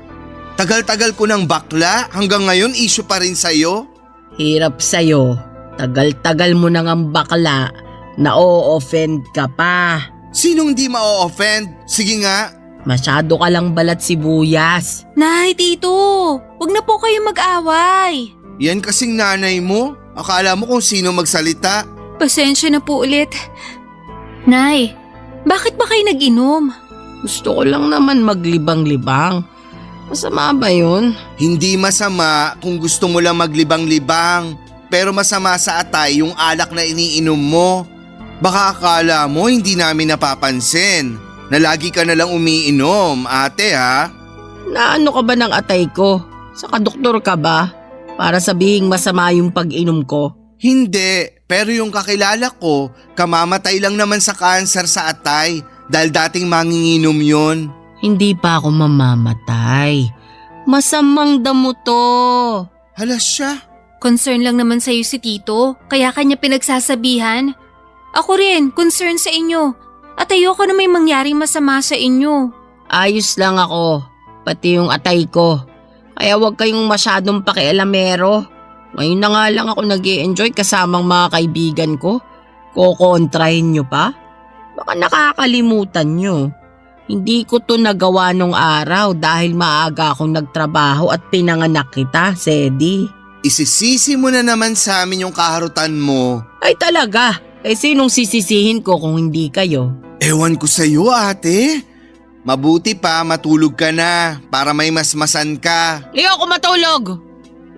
Speaker 2: Tagal-tagal ko ng bakla, hanggang ngayon issue pa rin sa'yo.
Speaker 8: Hirap sa'yo. Tagal-tagal mo nang ang bakla. Na-o-offend ka pa.
Speaker 2: Sinong di ma-offend? Sige nga.
Speaker 8: Masyado ka lang balat sibuyas.
Speaker 9: Nay, tito, wag na po kayo mag-away.
Speaker 2: Yan kasing nanay mo. Akala mo kung sino magsalita.
Speaker 9: Pasensya na po ulit. Nay, bakit ba kayo nag-inom?
Speaker 8: Gusto ko lang naman maglibang-libang. Masama ba yun?
Speaker 2: Hindi masama kung gusto mo lang maglibang-libang. Pero masama sa atay yung alak na iniinom mo. Baka akala mo hindi namin napapansin na lagi ka na lang umiinom, ate ha?
Speaker 8: Naano ka ba ng atay ko? Saka doktor ka ba? Para sabihing masama yung pag-inom ko?
Speaker 2: Hindi, pero yung kakilala ko, kamamatay lang naman sa kanser sa atay dahil dating manginginom yun.
Speaker 8: Hindi pa ako mamamatay. Masamang damo to.
Speaker 2: Hala siya.
Speaker 9: Concern lang naman sa'yo si tito, kaya kanya pinagsasabihan. Ako rin, concern sa inyo. At ayoko na may mangyaring masama sa inyo.
Speaker 8: Ayos lang ako, pati yung atay ko. Kaya huwag kayong masyadong pakialamero. Ngayon na nga lang ako nag-i-enjoy kasamang mga kaibigan ko. Kokontrahin nyo pa? Baka nakakalimutan nyo. Hindi ko to nagawa nung araw dahil maaga akong nagtrabaho at pinanganak kita, Sedi.
Speaker 2: Isisisi mo na naman sa amin yung kaharutan mo.
Speaker 8: Ay talaga, eh sinong sisisihin ko kung hindi kayo?
Speaker 2: Ewan ko sa'yo, ate. Mabuti pa matulog ka na para may masmasan ka.
Speaker 8: Ayoko matulog!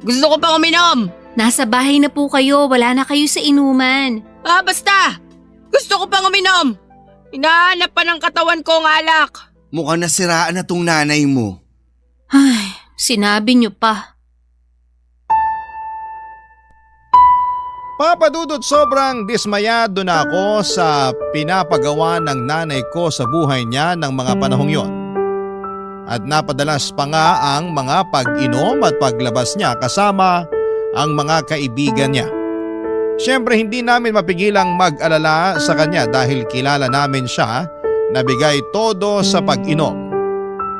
Speaker 8: Gusto ko pang uminom!
Speaker 9: Nasa bahay na po kayo, wala na kayo sa inuman.
Speaker 8: Basta! Gusto ko pang uminom! Hinahanap pa ng katawan ko ang alak!
Speaker 2: Mukhang nasiraan na tong nanay mo.
Speaker 9: Ay, sinabi niyo pa.
Speaker 1: Papadudot, sobrang dismayado na ako sa pinapagawa ng nanay ko sa buhay niya ng mga panahong yon. At napadalas pa nga ang mga pag-inom at paglabas niya kasama ang mga kaibigan niya. Siyempre hindi namin mapigilang mag-alala sa kanya dahil kilala namin siya na bigay todo sa pag-inom.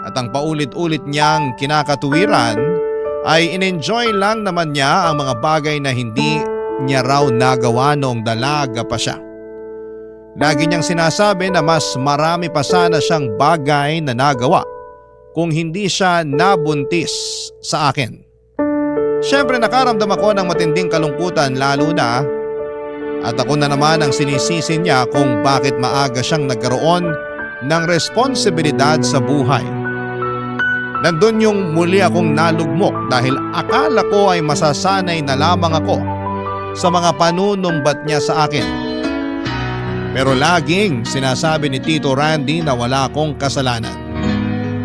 Speaker 1: At ang paulit-ulit niyang kinakatuwiran ay in-enjoy lang naman niya ang mga bagay na hindi niya raw nagawa noong dalaga pa siya. Lagi niyang sinasabi na mas marami pa sana siyang bagay na nagawa kung hindi siya nabuntis sa akin. Siyempre nakaramdam ako ng matinding kalungkutan lalo na at ako na naman ang sinisisi niya kung bakit maaga siyang nagkaroon ng responsibilidad sa buhay. Nandun yung muli akong nalugmok dahil akala ko ay masasanay na lamang ako sa mga panunumbat niya sa akin. Pero laging sinasabi ni Tito Randy na wala akong kasalanan.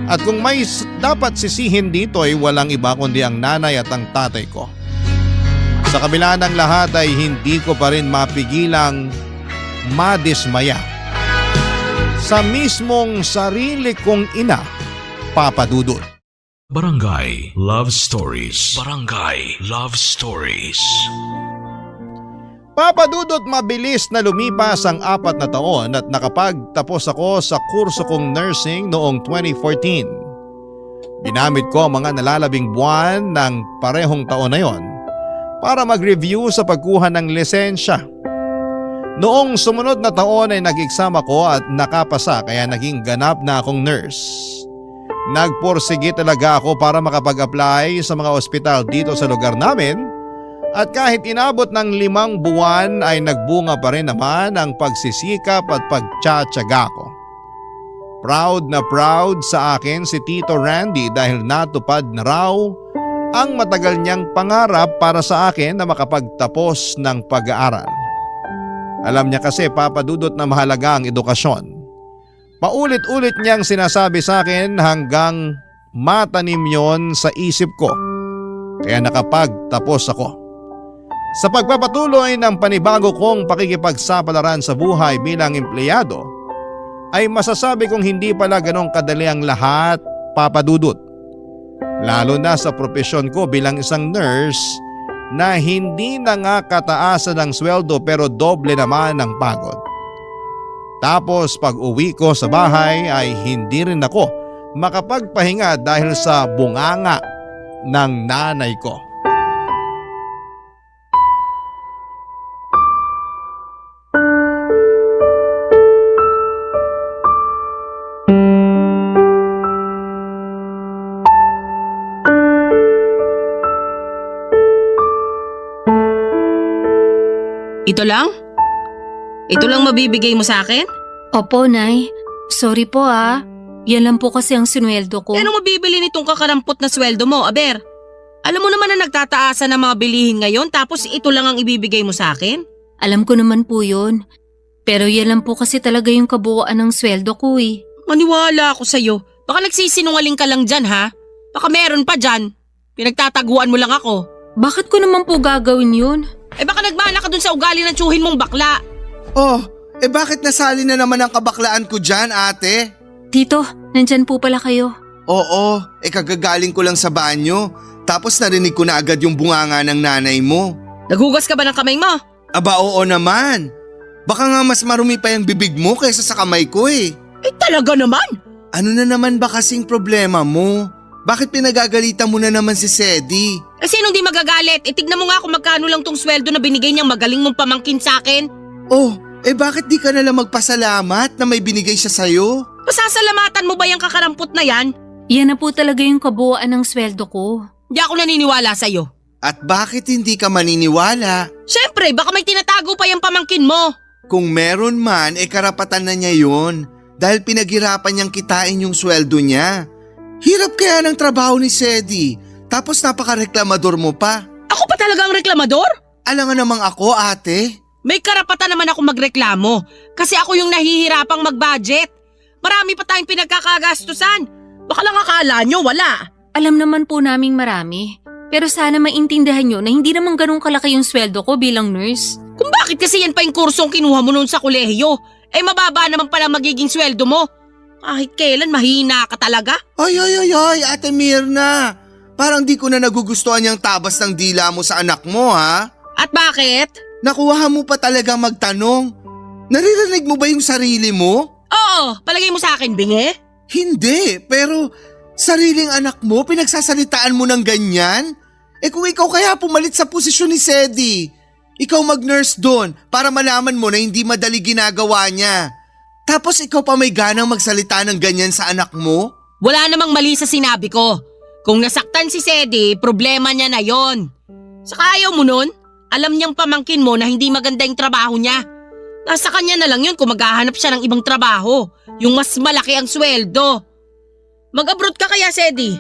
Speaker 1: At kung may dapat sisihin dito ay walang iba kundi ang nanay at ang tatay ko. Sa kabila ng lahat ay hindi ko pa rin mapigilang madismaya sa mismong sarili kong ina, Papa Dudut.
Speaker 7: Barangay Love Stories. Barangay Love Stories.
Speaker 1: Papa Dudut, mabilis na lumipas ang 4 na taon at nakapagtapos ako sa kurso kong nursing noong 2014. Ginamit ko ang mga nalalabing buwan ng parehong taon na yon para mag-review sa pagkuha ng lisensya. Noong sumunod na taon ay nag-exam ako at nakapasa kaya naging ganap na akong nurse. Nagporsige talaga ako para makapag-apply sa mga ospital dito sa lugar namin. At kahit inabot ng 5 buwan ay nagbunga pa rin naman ang pagsisikap at pagtsatsaga ko. Proud na proud sa akin si Tito Randy dahil natupad na raw ang matagal niyang pangarap para sa akin na makapagtapos ng pag-aaral. Alam niya kasi, Papa Dudut, na mahalaga ang edukasyon. Paulit-ulit niyang sinasabi sa akin hanggang matanim yon sa isip ko. Kaya nakapagtapos ako. Sa pagpapatuloy ng panibago kong pakikipagsapalaran sa buhay bilang empleyado, ay masasabi kong hindi pala ganong kadali ang lahat, Papa Dudut. Lalo na sa propesyon ko bilang isang nurse na hindi na nga kataasan ng sweldo pero doble naman ang pagod. Tapos pag uwi ko sa bahay ay hindi rin ako makapagpahinga dahil sa bunganga ng nanay ko.
Speaker 8: Ito lang? Ito lang mabibigay mo sa akin?
Speaker 9: Opo, Nay. Sorry po ah. Yan lang po kasi ang sinweldo ko.
Speaker 8: Eh, anong mabibili nitong kakarampot na sweldo mo, Aber? Alam mo naman na nagtataasan ng mga bilihin ngayon tapos ito lang ang ibibigay mo sa akin?
Speaker 9: Alam ko naman po yun. Pero yan lang po kasi talaga yung kabuuan ng sweldo ko eh.
Speaker 8: Maniwala ako sa'yo. Baka nagsisinungaling ka lang dyan, ha? Baka meron pa dyan. Pinagtataguan mo lang ako.
Speaker 9: Bakit ko naman po gagawin yun?
Speaker 8: Eh baka nagmana ka dun sa ugali ng tsuhin mong bakla.
Speaker 2: Oh, bakit nasali na naman ang kabaklaan ko dyan, ate?
Speaker 9: Tito, nandyan po pala kayo.
Speaker 2: Oo, kagagaling ko lang sa banyo. Tapos narinig ko na agad yung bunganga ng nanay mo.
Speaker 8: Naghugas ka ba ng kamay mo?
Speaker 2: Aba oo naman. Baka nga mas marumi pa yung bibig mo kaysa sa kamay ko eh.
Speaker 8: Eh talaga naman.
Speaker 2: Ano na naman ba kasing problema mo? Bakit pinagagalitan mo na naman si Sedi?
Speaker 8: Eh sinong di magagalit? Eh tignan mo nga kung magkano lang tong sweldo na binigay niyang magaling mong pamangkin sa akin.
Speaker 2: Oh, bakit di ka nalang magpasalamat na may binigay siya sa'yo?
Speaker 8: Pasasalamatan mo ba yung kakarampot na yan?
Speaker 9: Yan na po talaga yung kabuuan ng sweldo ko.
Speaker 8: Di ako naniniwala sa'yo.
Speaker 2: At bakit hindi ka maniniwala?
Speaker 8: Siyempre, baka may tinatago pa yung pamangkin mo.
Speaker 2: Kung meron man, karapatan na niya yun. Dahil pinaghirapan niyang kitain yung sweldo niya. Hirap kaya ng trabaho ni Sedi. Tapos napaka-reklamador mo pa.
Speaker 8: Ako pa talaga ang reklamador?
Speaker 2: Alam nga namang ako, ate.
Speaker 8: May karapatan naman ako magreklamo. Kasi ako yung nahihirapang mag-budget. Marami pa tayong pinagkakagastusan. Baka lang akala nyo, wala.
Speaker 9: Alam naman po naming marami. Pero sana maintindihan nyo na hindi naman ganun kalaki yung sweldo ko bilang nurse.
Speaker 8: Kung bakit kasi yan pa yung kursong kinuha mo noon sa kolehiyo? Eh mababa naman pala magiging sweldo mo. Kahit kailan mahina ka talaga.
Speaker 2: Ay, Ate Mirna. Parang di ko na nagugustuhan yung tabas ng dila mo sa anak mo, ha?
Speaker 8: At bakit?
Speaker 2: Nakuha mo pa talaga magtanong. Naririnig mo ba yung sarili mo?
Speaker 8: Oo, palagay mo sa akin, bingi?
Speaker 2: Hindi, pero sariling anak mo, pinagsasalitaan mo ng ganyan? Kung ikaw kaya pumalit sa posisyon ni Sedi, ikaw mag-nurse doon para malaman mo na hindi madali ginagawa niya. Tapos ikaw pa may ganang magsalita ng ganyan sa anak mo?
Speaker 8: Wala namang mali sa sinabi ko. Kung nasaktan si Sedi, problema niya na yon. Saka ayaw mo nun, alam niyang pamangkin mo na hindi maganda yung trabaho niya. Nasa kanya na lang yun kung maghahanap siya ng ibang trabaho. Yung mas malaki ang sweldo. Mag-abroad ka kaya, Sedi?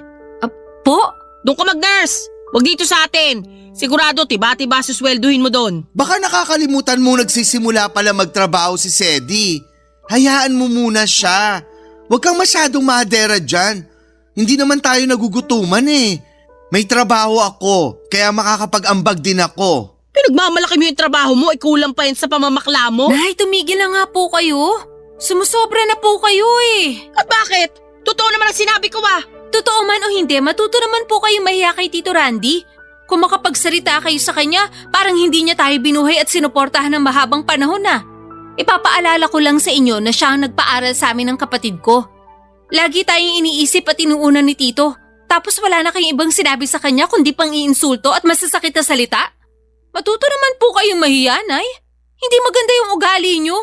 Speaker 9: Po?
Speaker 8: Doon ka mag-nurse. Huwag dito sa atin. Sigurado tiba-tiba suswelduhin mo doon.
Speaker 2: Baka nakakalimutan mo nagsisimula pala magtrabaho si Sedi. Hayaan mo muna siya. Huwag kang masyadong madera dyan. Hindi naman tayo nagugutuman eh. May trabaho ako, kaya makakapag-ambag din ako.
Speaker 8: Pinagmamalaki mo yung trabaho mo, kulang pa yan sa pamamakla mo.
Speaker 9: Nay, tumigil na nga po kayo. Sumusobra na po kayo eh.
Speaker 8: At bakit? Totoo naman ang sinabi ko ah.
Speaker 9: Totoo man o hindi, matuto naman po kayo mahiya kay Tito Randy. Kung makapagsalita kayo sa kanya, parang hindi niya tayo binuhay at sinuportahan ng mahabang panahon na. Ipapaalala ko lang sa inyo na siya ang nagpaaral sa amin ng kapatid ko. Lagi tayong iniisip at inuuna ni Tito. Tapos wala na kayong ibang sinabi sa kanya kundi pang iinsulto at masasakit na salita. Matuto naman po kayong mahiya, Nay. Hindi maganda yung ugali niyo.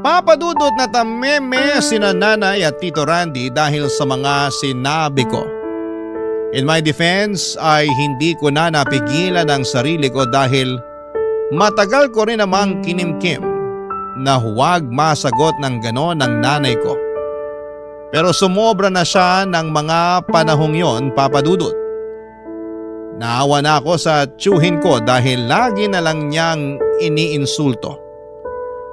Speaker 1: Papadudot na tameme sina nanay at Tito Randy dahil sa mga sinabi ko. In my defense ay hindi ko na napigilan ang sarili ko dahil matagal ko rin namang kinimkim na huwag masagot ng ganon ng nanay ko. Pero sumobra na siya ng mga panahong yon, Papadudot. Naawa na ako sa tiyuhin ko dahil lagi na lang niyang iniinsulto.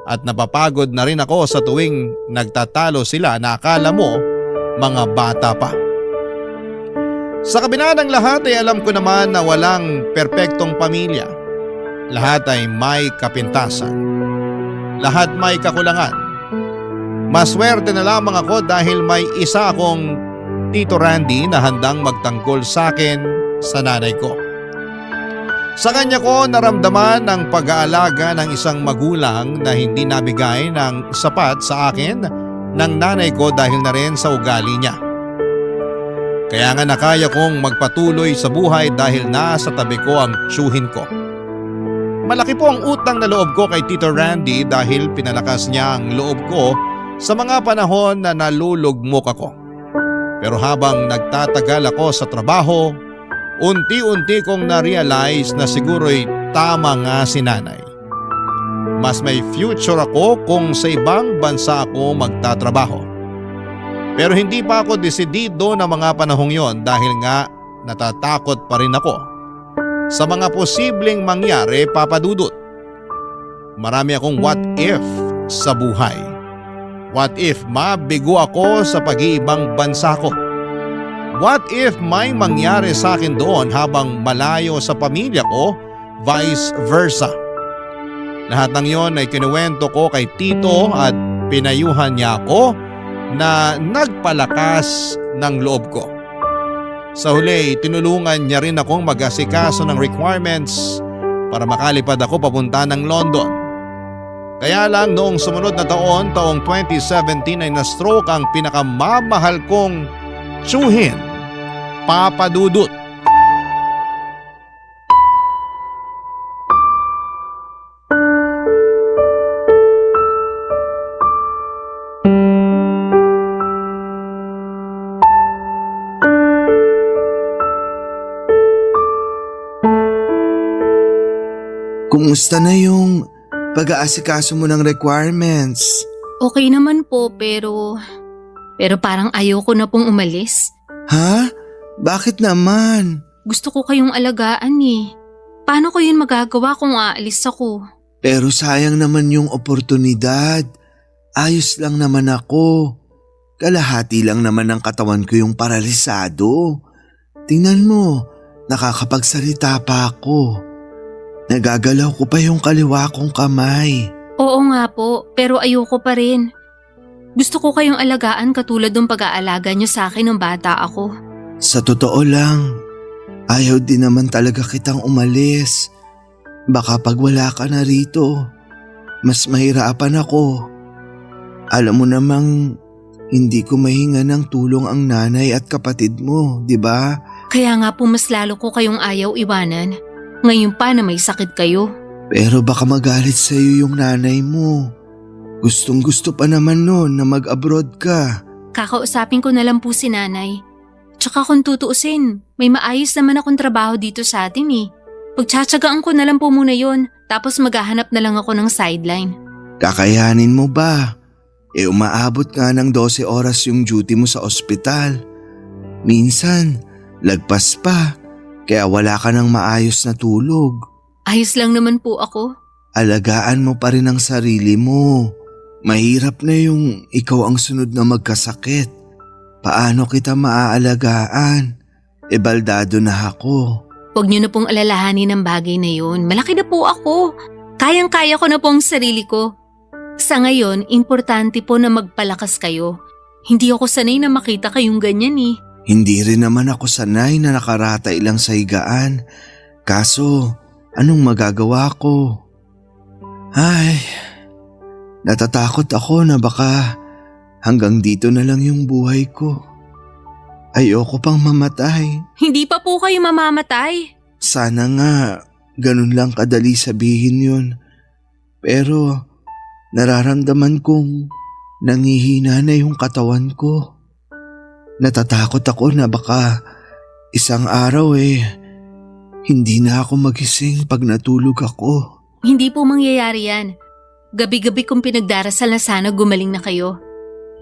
Speaker 1: At napapagod na rin ako sa tuwing nagtatalo sila na akala mo mga bata pa. Sa kabila ng lahat ay alam ko naman na walang perpektong pamilya. Lahat ay may kapintasan. Lahat may kakulangan. Maswerte na lamang ako dahil may isa akong Tito Randy na handang magtanggol sa akin sa nanay ko. Sa kanya ko naramdaman ang pag-aalaga ng isang magulang na hindi nabigay ng sapat sa akin ng nanay ko dahil na rin sa ugali niya. Kaya nga nakaya kong magpatuloy sa buhay dahil nasa tabi ko ang tiyuhin ko. Malaki po ang utang na loob ko kay Tito Randy dahil pinalakas niya ang loob ko sa mga panahon na nalulugmok ako. Pero habang nagtatagal ako sa trabaho, unti-unti kong na-realize na siguro'y tama nga si nanay. Mas may future ako kung sa ibang bansa ako magtatrabaho. Pero hindi pa ako desidido na mga panahong yon dahil nga natatakot pa rin ako sa mga posibleng mangyari, Papa Dudut. Marami akong what if sa buhay. What if mabigo ako sa pag-iibang bansa ko? What if may mangyari sa akin doon habang malayo sa pamilya ko, vice versa? Lahat ng yon ay kinuwento ko kay Tito at pinayuhan niya ako na nagpalakas ng loob ko. Sa huli, tinulungan niya rin akong mag-asikaso ng requirements para makalipad ako papunta ng London. Kaya lang noong sumunod na taong 2017 ay na-stroke ang pinakamamahal kong tiyuhin, Papa Dudut.
Speaker 2: Kumusta na yung pag-aasikaso mo ng requirements?
Speaker 9: Okay naman po pero parang ayoko na pong umalis.
Speaker 2: Ha? Bakit naman?
Speaker 9: Gusto ko kayong alagaan eh. Paano ko yun magagawa kung aalis ako?
Speaker 2: Pero sayang naman yung oportunidad. Ayos lang naman ako. Kalahati lang naman ng katawan ko yung paralisado. Tingnan mo, nakakapagsalita pa ako. Nagagalaw ko pa yung kaliwa kong kamay.
Speaker 9: Oo nga po, pero ayoko pa rin. Gusto ko kayong alagaan katulad ng pag-aalaga niyo sa akin nung bata ako.
Speaker 2: Sa totoo lang, ayaw din naman talaga kitang umalis. Baka pag wala ka na rito, mas mahirapan ako. Alam mo namang hindi ko mahinga ng tulong ang nanay at kapatid mo, di ba?
Speaker 9: Kaya nga po mas lalo ko kayong ayaw iwanan. Ngayon pa na may sakit kayo.
Speaker 2: Pero baka magalit sa'yo yung nanay mo. Gustong gusto pa naman noon na mag-abroad ka.
Speaker 9: Kakausapin ko na lang po si nanay. Tsaka kung tutuusin, may maayos naman akong trabaho dito sa atin eh. Pagtsatsagaan ko na lang po muna yon, tapos maghahanap na lang ako ng sideline.
Speaker 2: Kakayanin mo ba? Umaabot nga ng 12 oras yung duty mo sa ospital. Minsan, lagpas pa. Kaya wala ka ng maayos na tulog.
Speaker 9: Ayos lang naman po ako.
Speaker 2: Alagaan mo pa rin ang sarili mo. Mahirap na yung ikaw ang sunod na magkasakit. Paano kita maaalagaan? Baldado na ako.
Speaker 9: Huwag niyo na pong alalahanin ang bagay na yun. Malaki na po ako. Kayang-kaya ko na po ang sarili ko. Sa ngayon, importante po na magpalakas kayo. Hindi ako sanay na makita kayong ganyan eh.
Speaker 2: Hindi rin naman ako sanay na nakaratay lang sa higaan. Kaso, anong magagawa ko? Ay, natatakot ako na baka hanggang dito na lang yung buhay ko. Ayoko pang mamatay.
Speaker 9: Hindi pa po kayo mamamatay.
Speaker 2: Sana nga, ganun lang kadali sabihin yun. Pero, nararamdaman kong nangihina na yung katawan ko. Natatakot ako na baka isang araw hindi na ako magising pag natulog ako.
Speaker 9: Hindi po mangyayari yan. Gabi-gabi kong pinagdarasal na sana gumaling na kayo.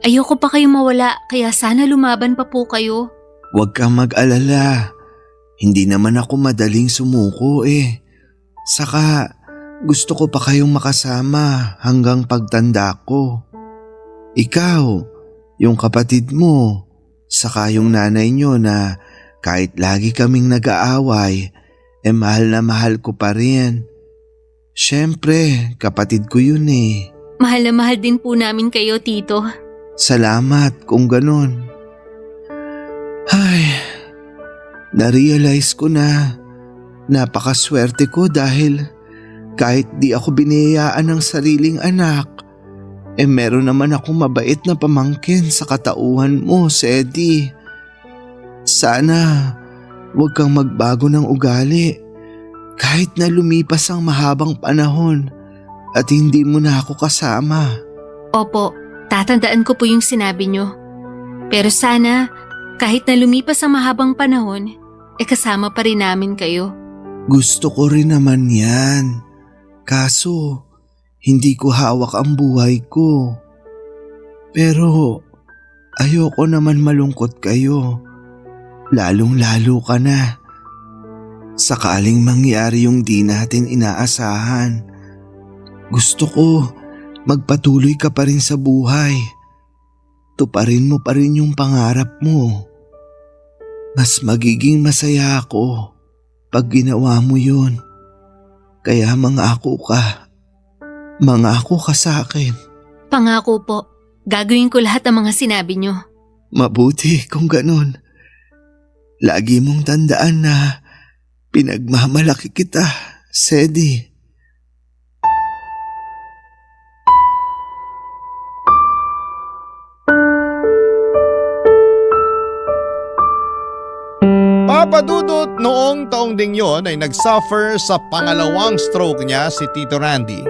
Speaker 9: Ayoko pa kayong mawala kaya sana lumaban pa po kayo.
Speaker 2: Huwag kang mag-alala. Hindi naman ako madaling sumuko Saka gusto ko pa kayong makasama hanggang pagtanda ko. Ikaw, yung kapatid mo, saka yung nanay nyo na kahit lagi kaming nag-aaway, mahal na mahal ko pa rin. Siyempre, kapatid ko yun
Speaker 9: Mahal na mahal din po namin kayo, Tito.
Speaker 2: Salamat kung ganon. Ay, na-realize ko na napakaswerte ko dahil kahit di ako biniyayaan ng sariling anak, meron naman akong mabait na pamangkin sa katauhan mo, Sedi. Sana huwag kang magbago ng ugali kahit na lumipas ang mahabang panahon at hindi mo na ako kasama.
Speaker 9: Opo, tatandaan ko po yung sinabi nyo. Pero sana, kahit na lumipas ang mahabang panahon, kasama pa rin namin kayo.
Speaker 2: Gusto ko rin naman yan. Kaso, hindi ko hawak ang buhay ko. Pero, ayoko naman malungkot kayo. Lalong-lalo ka na. Sakaling mangyari yung di natin inaasahan, gusto ko magpatuloy ka pa rin sa buhay. Tuparin mo pa rin yung pangarap mo. Mas magiging masaya ako pag ginawa mo yun. Kaya mangako ka. Mangako ka sa akin.
Speaker 9: Pangako po, gagawin ko lahat ng mga sinabi nyo.
Speaker 2: Mabuti kung ganun. Lagi mong tandaan na pinagmamalaki kita, Sedi.
Speaker 1: Papadudot, noong taong ding yon ay nagsuffer sa pangalawang stroke niya si Tito Randy.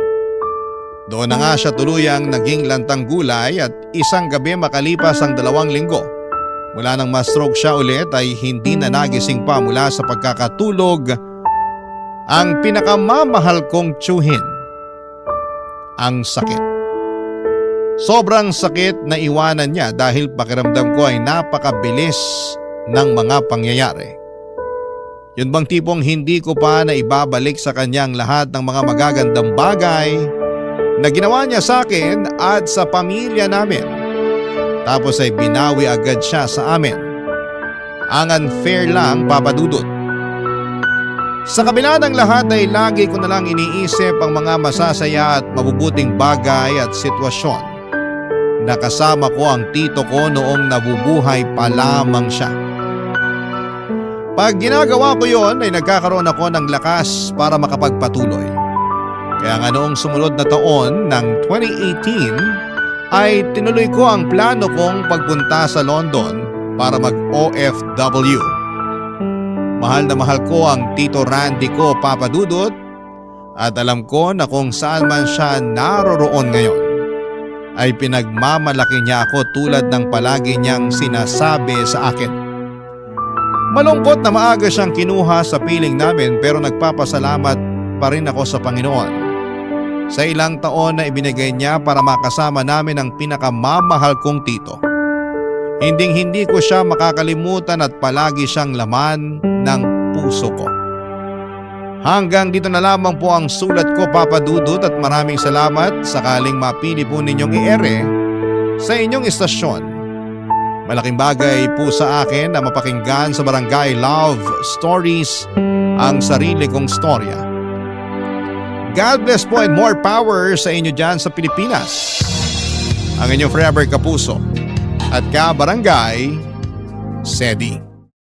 Speaker 1: Doon na nga siya tuluyang naging lantang gulay at isang gabi makalipas ang 2 linggo. Mula nang ma-stroke siya ulit ay hindi na nagising pa mula sa pagkakatulog ang pinakamamahal kong tiyuhin. Ang sakit. Sobrang sakit na iwanan niya dahil pakiramdam ko ay napakabilis ng mga pangyayari. Yun bang tipong hindi ko pa na ibabalik sa kanyang lahat ng mga magagandang bagay na ginawa niya sa akin at sa pamilya namin. Tapos ay binawi agad siya sa amin. Ang unfair lang, Papadudot. Sa kabila ng lahat ay lagi ko na lang iniisip ang mga masasaya at mabubuting bagay at sitwasyon na kasama ko ang tito ko noong nabubuhay pa lamang siya. Pag ginagawa ko yon ay nagkakaroon ako ng lakas para makapagpatuloy. Kaya nga noong sumunod na taon ng 2018 ay tinuloy ko ang plano kong pagpunta sa London para mag-OFW. Mahal na mahal ko ang Tito Randy ko, Papadudot, at alam ko na kung saan man siya naroroon ngayon ay pinagmamalaki niya ako tulad ng palagi niyang sinasabi sa akin. Malungkot na maaga siyang kinuha sa piling namin pero nagpapasalamat pa rin ako sa Panginoon sa ilang taon na ibinigay niya para makasama namin ang pinakamamahal kong tito. Hinding-hindi ko siya makakalimutan at palagi siyang laman ng puso ko. Hanggang dito na lamang po ang sulat ko, Papadudot, at maraming salamat sakaling mapili po ninyong i-ere sa inyong istasyon. Malaking bagay po sa akin na mapakinggan sa Barangay Love Stories ang sarili kong storya. God bless po and more power sa inyo dyan sa Pilipinas. Ang inyong forever kapuso at ka-barangay, Sedi.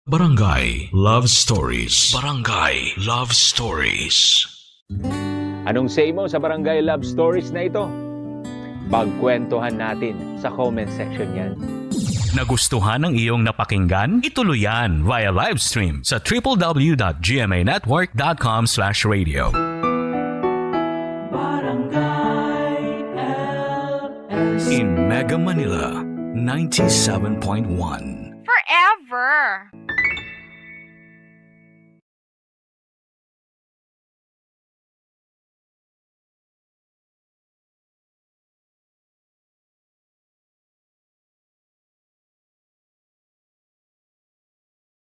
Speaker 7: Barangay Love Stories. Barangay Love Stories.
Speaker 10: Anong say mo sa Barangay Love Stories na ito? Pagkwentuhan natin sa comment section yan.
Speaker 7: Nagustuhan ng iyong napakinggan? Ituloy yan via live stream sa www.gmanetwork.com/radio. In Mega Manila, 97.1.
Speaker 11: Forever.